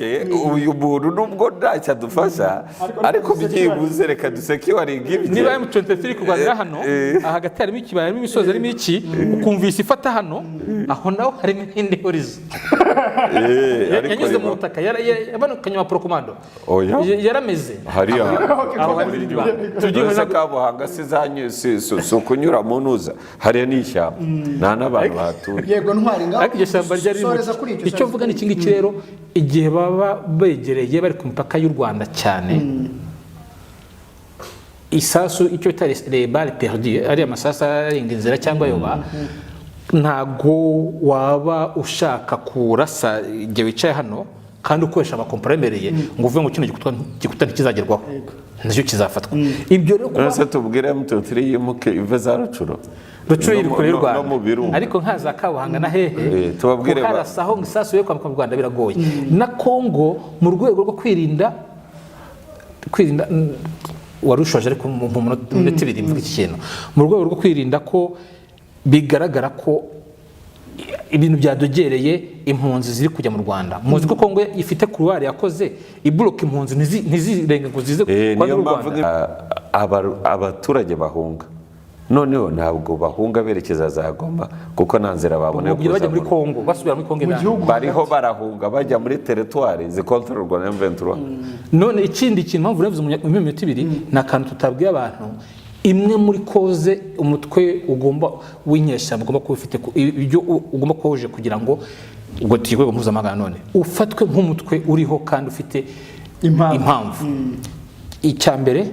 Speaker 2: uyu muntu nubwo ntacyo adufasha, ariko byibuze reka dusecuringe ibye."
Speaker 1: Niba M23 iri kurwanira hano, aha hagati harimo ikibaya, harimo imisozi, harimo iki, ukumvise ifata hano, aho naho harimo indi horizo.
Speaker 2: Ariko
Speaker 1: Yanyuze mu butaka, yamanukanye amaporokomando.
Speaker 2: Oya.
Speaker 1: Yarameze.
Speaker 2: Hariya
Speaker 1: Aho hari irindi banga. Tubyihorere.
Speaker 2: Uretse Kabuhanga si ukunyura mu ntuza, hariya ni ishyamba, nta n'abantu bahatuye.
Speaker 4: Yego, Ntwari, ngaho
Speaker 1: Ariko iryo shyamba ryari ririmo.
Speaker 4: Soreza kuri icyo.
Speaker 1: Icyo mvuga ni iki ngiki rero: igihe baba begereye, bari ku mipaka y'u Rwanda cyane, isasu, icyo bita les balles perdues, ariya masasu arenga inzira cyangwa ayoba, ntago waba ushaka kurasa igihe wicaye hano kandi ukoresha amakompara aremereye ngo uvuge ngo kino gikuta ntikizagerwaho, nacyo kizafatwa. Ibyo rero kuba
Speaker 2: None tubwire M23 yimuke ive za Rucuro?
Speaker 1: Rucuro iri kure y'u
Speaker 2: No mu
Speaker 1: Rwanda.
Speaker 2: birunga.
Speaker 1: Ariko nka za Kabuhanga na hehe,
Speaker 2: Tubabwire
Speaker 1: kuharasaho ngo isasu yo kwambuka mu Rwanda biragoye. Na Kongo mu rwego rwo kwirinda, wari ushoje, ariko mu minota 2 mvuga iki kintu, mu rwego rwo kwirinda ko bigaragara ko ibintu byadogereye, impunzi ziri kujya mu Rwanda. Muzi ko Kongo ifite couloir yakoze iburoka impunzi ntizirenge ngo zize kwa
Speaker 2: Niyo
Speaker 1: n'u
Speaker 2: mpamvu
Speaker 1: Rwanda.
Speaker 2: Abaturage bahunga noneho ntabwo bahunga berekeza za Goma, kuko nta nzira babona yo
Speaker 1: Ubwo bajya
Speaker 2: kuza
Speaker 1: muri
Speaker 2: mu
Speaker 1: Kongo, basubira muri Kongo
Speaker 3: Mu
Speaker 1: indani.
Speaker 3: gihugu.
Speaker 2: Bariho barahunga bajya muri territoire zikontororwa na M23.
Speaker 1: None ikindi kintu, mpamvu uravuze mu minota 2, ni akantu tutabwiye abantu: imwe muri cause umutwe ugomba w'inyeshyamba ugomba kuba ufite, ibyo ugomba kuba wuje kugira ngo ubwo tugiye ku rwego mpuzamahanga none ufatwe nk'umutwe uriho kandi ufite
Speaker 4: Impamvu.
Speaker 1: Impamvu icya mbere,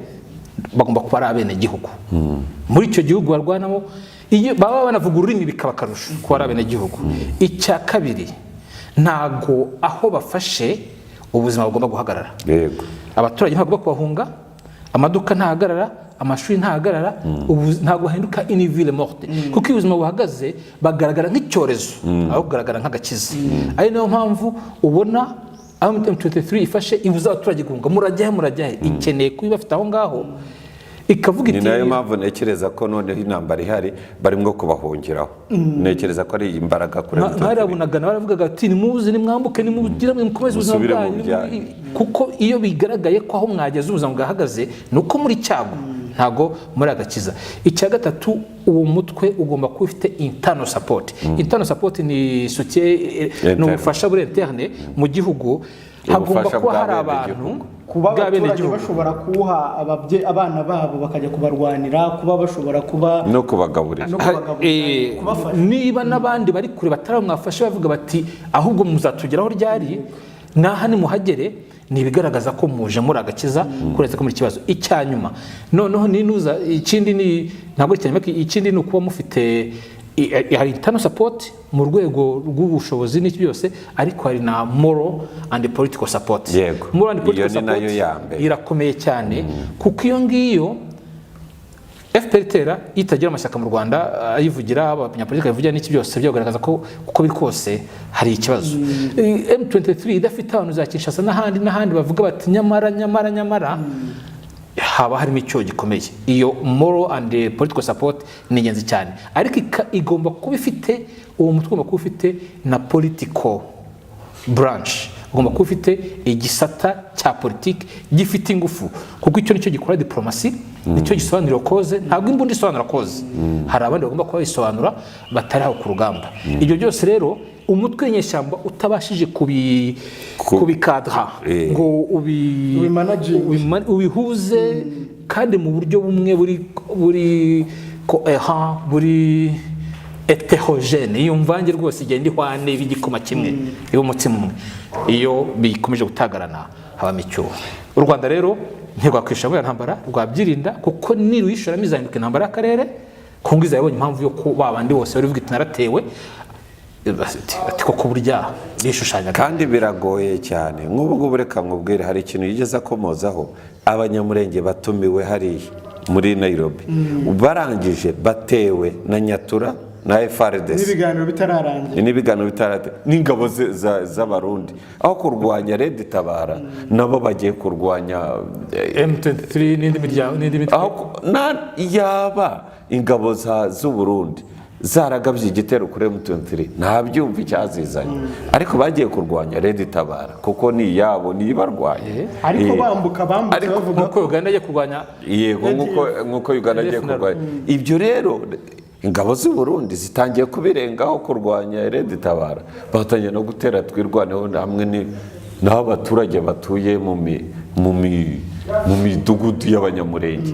Speaker 1: bagomba kuba ari abenegihugu muri icyo gihugu barwanamo. Iyo baba banavuga ururimi bikaba akarusho kuba ari abenegihugu. Icya kabiri, ntago aho bafashe ubuzima bugomba guhagarara. Abaturage ntabwo bagomba kubahunga, amaduka ntahagarara, amashuri ntahagarara, ntabwo hahinduka une ville morte, kuko iyo ubuzima buhagaze bagaragara nk'icyorezo aho kugaragara nk'agakiza. Ari nayo mpamvu ubona aho M23 ifashe ibuza abaturage guhunga: murajya he, murajya he? Ikeneye kuba ibafite aho ngaho, ikavuga
Speaker 2: Ni
Speaker 1: iti
Speaker 2: nayo mpamvu ntekereza ko noneho intambara ihari barimo kubahungiraho, ntekereza ko ari imbaraga kuri M23.
Speaker 1: Nkarabunagana baravugaga ati: "Nimuze, nimwambuke, nimugire, mukomeze ubuzima
Speaker 2: Musubire mu
Speaker 1: bwanyu."
Speaker 2: byanyu.
Speaker 1: Kuko iyo bigaragaye ko aho mwageze ubuzima bwahagaze, ni uko muri cyago, ntago muri agakiza. Icya gatatu, uwo mutwe ugomba kuba ufite internal support. Internal support ni soutien, ni
Speaker 2: Interne.
Speaker 1: ubufasha buri interne mu gihugu. Hagomba
Speaker 2: Ubufasha
Speaker 1: kuba
Speaker 2: bwa
Speaker 1: hari
Speaker 2: bene
Speaker 1: abantu
Speaker 2: gihugu.
Speaker 4: Kuba
Speaker 1: bwa
Speaker 4: abaturage
Speaker 1: benegihugu.
Speaker 4: bashobora kuwuha abana babo bakajya kubarwanira, kuba bashobora kuba
Speaker 2: No kubagaburira.
Speaker 4: No kubagaburira, kubafasha.
Speaker 1: Niba n'abandi bari kure batari abo mwafashe bavuga bati: "Ahubwo muzatugeraho ryari? Naha nimuhagere", ni ibigaragaza ko muje muri agakiza kuretse ko muri ikibazo. Icya nyuma noneho ninuza, ikindi ni, ntabwo ari icya nyuma, ariko ikindi ni ukuba mufite hari internal support mu rwego rw'ubushobozi n'iki byose, ariko hari na moral and political support. Moral and political
Speaker 2: Iyo ni nayo
Speaker 1: support
Speaker 2: ya mbere.
Speaker 1: irakomeye cyane, kuko iyo ngiyo FPR itera itagira amashyaka mu Rwanda ayivugira, abanyapolitiki bayivugira n'iki byose, byagaragaza ko uko biri kose hari ikibazo. M23 idafite abantu za Kinshasa n'ahandi n'ahandi bavuga bati: "Nyamara, nyamara, nyamara", haba harimo icyo gikomeye. Iyo moral and political support ni ingenzi cyane, ariko igomba kuba ifite, uwo mutwe ugomba kuba ufite na political branch. Ugomba kuba ufite igisata cya politiki gifite ingufu, kuko icyo nicyo gikora diplomasi, nicyo gisobanura cause. Ntabwo imbunda isobanura cause, hari abandi bagomba kuba babisobanura batari aho ku rugamba. Ibyo byose rero, umutwe w'inyeshyamba utabashije kubikadra ngo
Speaker 3: Ubimanaginge.
Speaker 1: ubihuze kandi mu buryo bumwe buri cohérent, buri hétérogène, iyo mvange rwose igenda ihwane, b'igikoma kimwe, iba umutsima umwe. Iyo bikomeje gutagarana habamo icyuho. U Rwanda rero ntirwakwisha muri iyo ntambara, rwabyirinda, kuko niruyishoramo izahinduka intambara y'akarere. Kongo izaba yabonye impamvu yo ko ba bandi bose bari buvuga iti naratewe, ati koko burya bishushanyaga.
Speaker 2: Kandi biragoye cyane. Nk'ubu ngubu reka nkubwire, hari ikintu yigeze akomozaho: Abanyamurenge batumiwe hariya muri Nairobi, barangije batewe na Nyatura na FARDC.
Speaker 3: N'ibiganiro bitararangira.
Speaker 2: N'ibiganiro bitarate, n'ingabo z'Abarundi. Aho kurwanya Red Tabara, nabo bagiye kurwanya
Speaker 1: M23 n'indi miryango n'indi mitwe.
Speaker 2: Aho yaba ingabo z'u Burundi zaragabye igitero kuri M23, ntabyumva icyazizanye, ariko bagiye kurwanya Red Tabara kuko ni iyabo, niyo ibarwanya.
Speaker 3: Ariko bambuka bambutse bavuga
Speaker 1: Nk'uko Uganda yagiye kurwanya
Speaker 2: Yego, nk'uko Uganda agiye
Speaker 1: ADF.
Speaker 2: kurwanya ibyo. Rero ingabo z'u Burundi zitangiye kubirengaho, kurwanya Red Tabara, batangiye no gutera Twirwaneho hamwe n'aho abaturage batuye mu midugudu y'Abanyamurenge.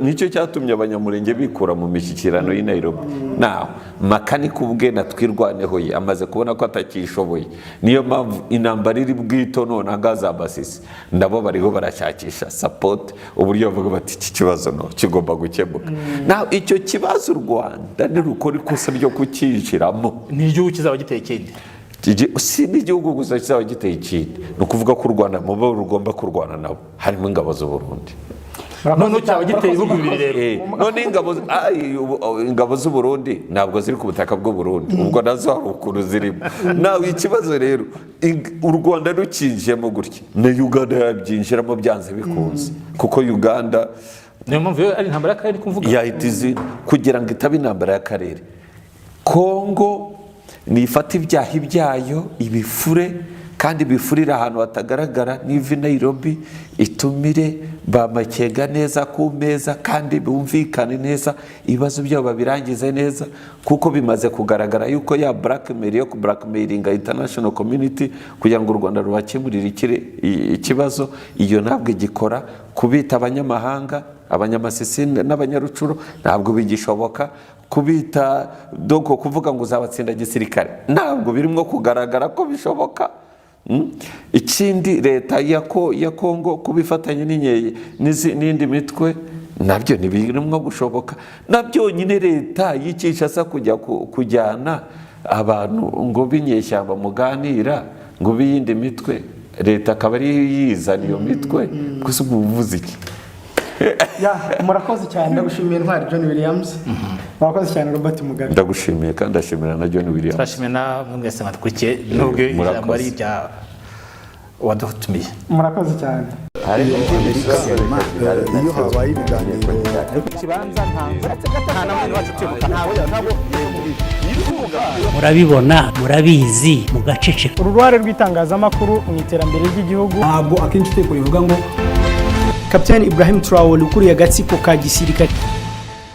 Speaker 2: Nicyo cyatumye Abanyamurenge bikura mu mishyikirano y'i Nairobi. Naho Makanika ubwe na Twirwaneho ye amaze kubona ko atakishoboye. Niyo mpamvu intambara iri bwito none aha za Masisi, nabo bariho barashakisha support, uburyo bavuga bati iki kibazo no kigomba gukemuka. Naho icyo kibazo, u Rwanda nirukora ikosa ryo kucyinjiramo,
Speaker 1: Ni igihugu kizaba giteye ikindi.
Speaker 2: Si n'igihugu gusa kizaba giteye ikindi, ni ukuvuga ko u Rwanda mu bo rugomba kurwana nabo harimo ingabo z'u Burundi.
Speaker 1: Noneho cyaba giteye ibihugu bibiri rero.
Speaker 2: None ingabo z'u Burundi ntabwo ziri ku butaka bw'u Burundi, ubwo nazo hari ukuntu zirimo. Nawe ikibazo rero, u Rwanda rukinjiyemo gutya, na Uganda yabyinjiramo byanze bikunze, kuko Uganda
Speaker 1: Niyo mpamvu iyo ari intambara y'akarere kuvuga.
Speaker 2: yahita izi kugira ngo itaba intambara y'akarere. Kongo nifata ibyaha byayo ibifure, kandi bifurire ahantu hatagaragara, n'ivi Nairobi itumire ba Makenga neza ku meza, kandi bumvikane neza, ibibazo byabo babirangize neza, kuko bimaze kugaragara yuko ya blackmail yo ku blackmailinga international community kugira ngo u Rwanda rubakemurire ikibazo, iyo ntabwo igikora. Kubita abanyamahanga, Abanyamasisi n'Abanyarucuro, ntabwo bigishoboka. Kubita donc kuvuga ngo uzabatsinda gisirikare, ntabwo birimo kugaragara ko bishoboka. Ikindi, leta ya Kongo kubifatanya n'indi mitwe nabyo ntibirimo gushoboka. Na byonyine leta y'i Kinshasa kujya kujyana abantu ngo b'inyeshyamba muganira, ngo b'iyindi mitwe, leta akaba ariyo yizana iyo mitwe gusa, ubu uvuze iki?
Speaker 3: Ya, murakoze cyane. Ndagushimiye Ntwari John Williams, murakoze cyane Robert Mugabe.
Speaker 2: Ndagushimiye kandi ndashimira na John Williams.
Speaker 1: Turashimira na mwese mwadukurikiye, nubwo ijambo ari
Speaker 2: Murakoze.
Speaker 1: irya wadutumiye.
Speaker 3: Murakoze cyane.
Speaker 7: Iyo habaye ibiganiro
Speaker 1: Ikibanza nta na mwene wacu utimuka.
Speaker 5: Murabibona, murabizi, mugaceceka.
Speaker 3: Uruhare rw'itangazamakuru mu iterambere ry'igihugu.
Speaker 6: Ntabwo akenshi itegeko rivuga ngo
Speaker 4: Kapitani Ibrahim Traore ukuriye agatsiko ka gisirikare.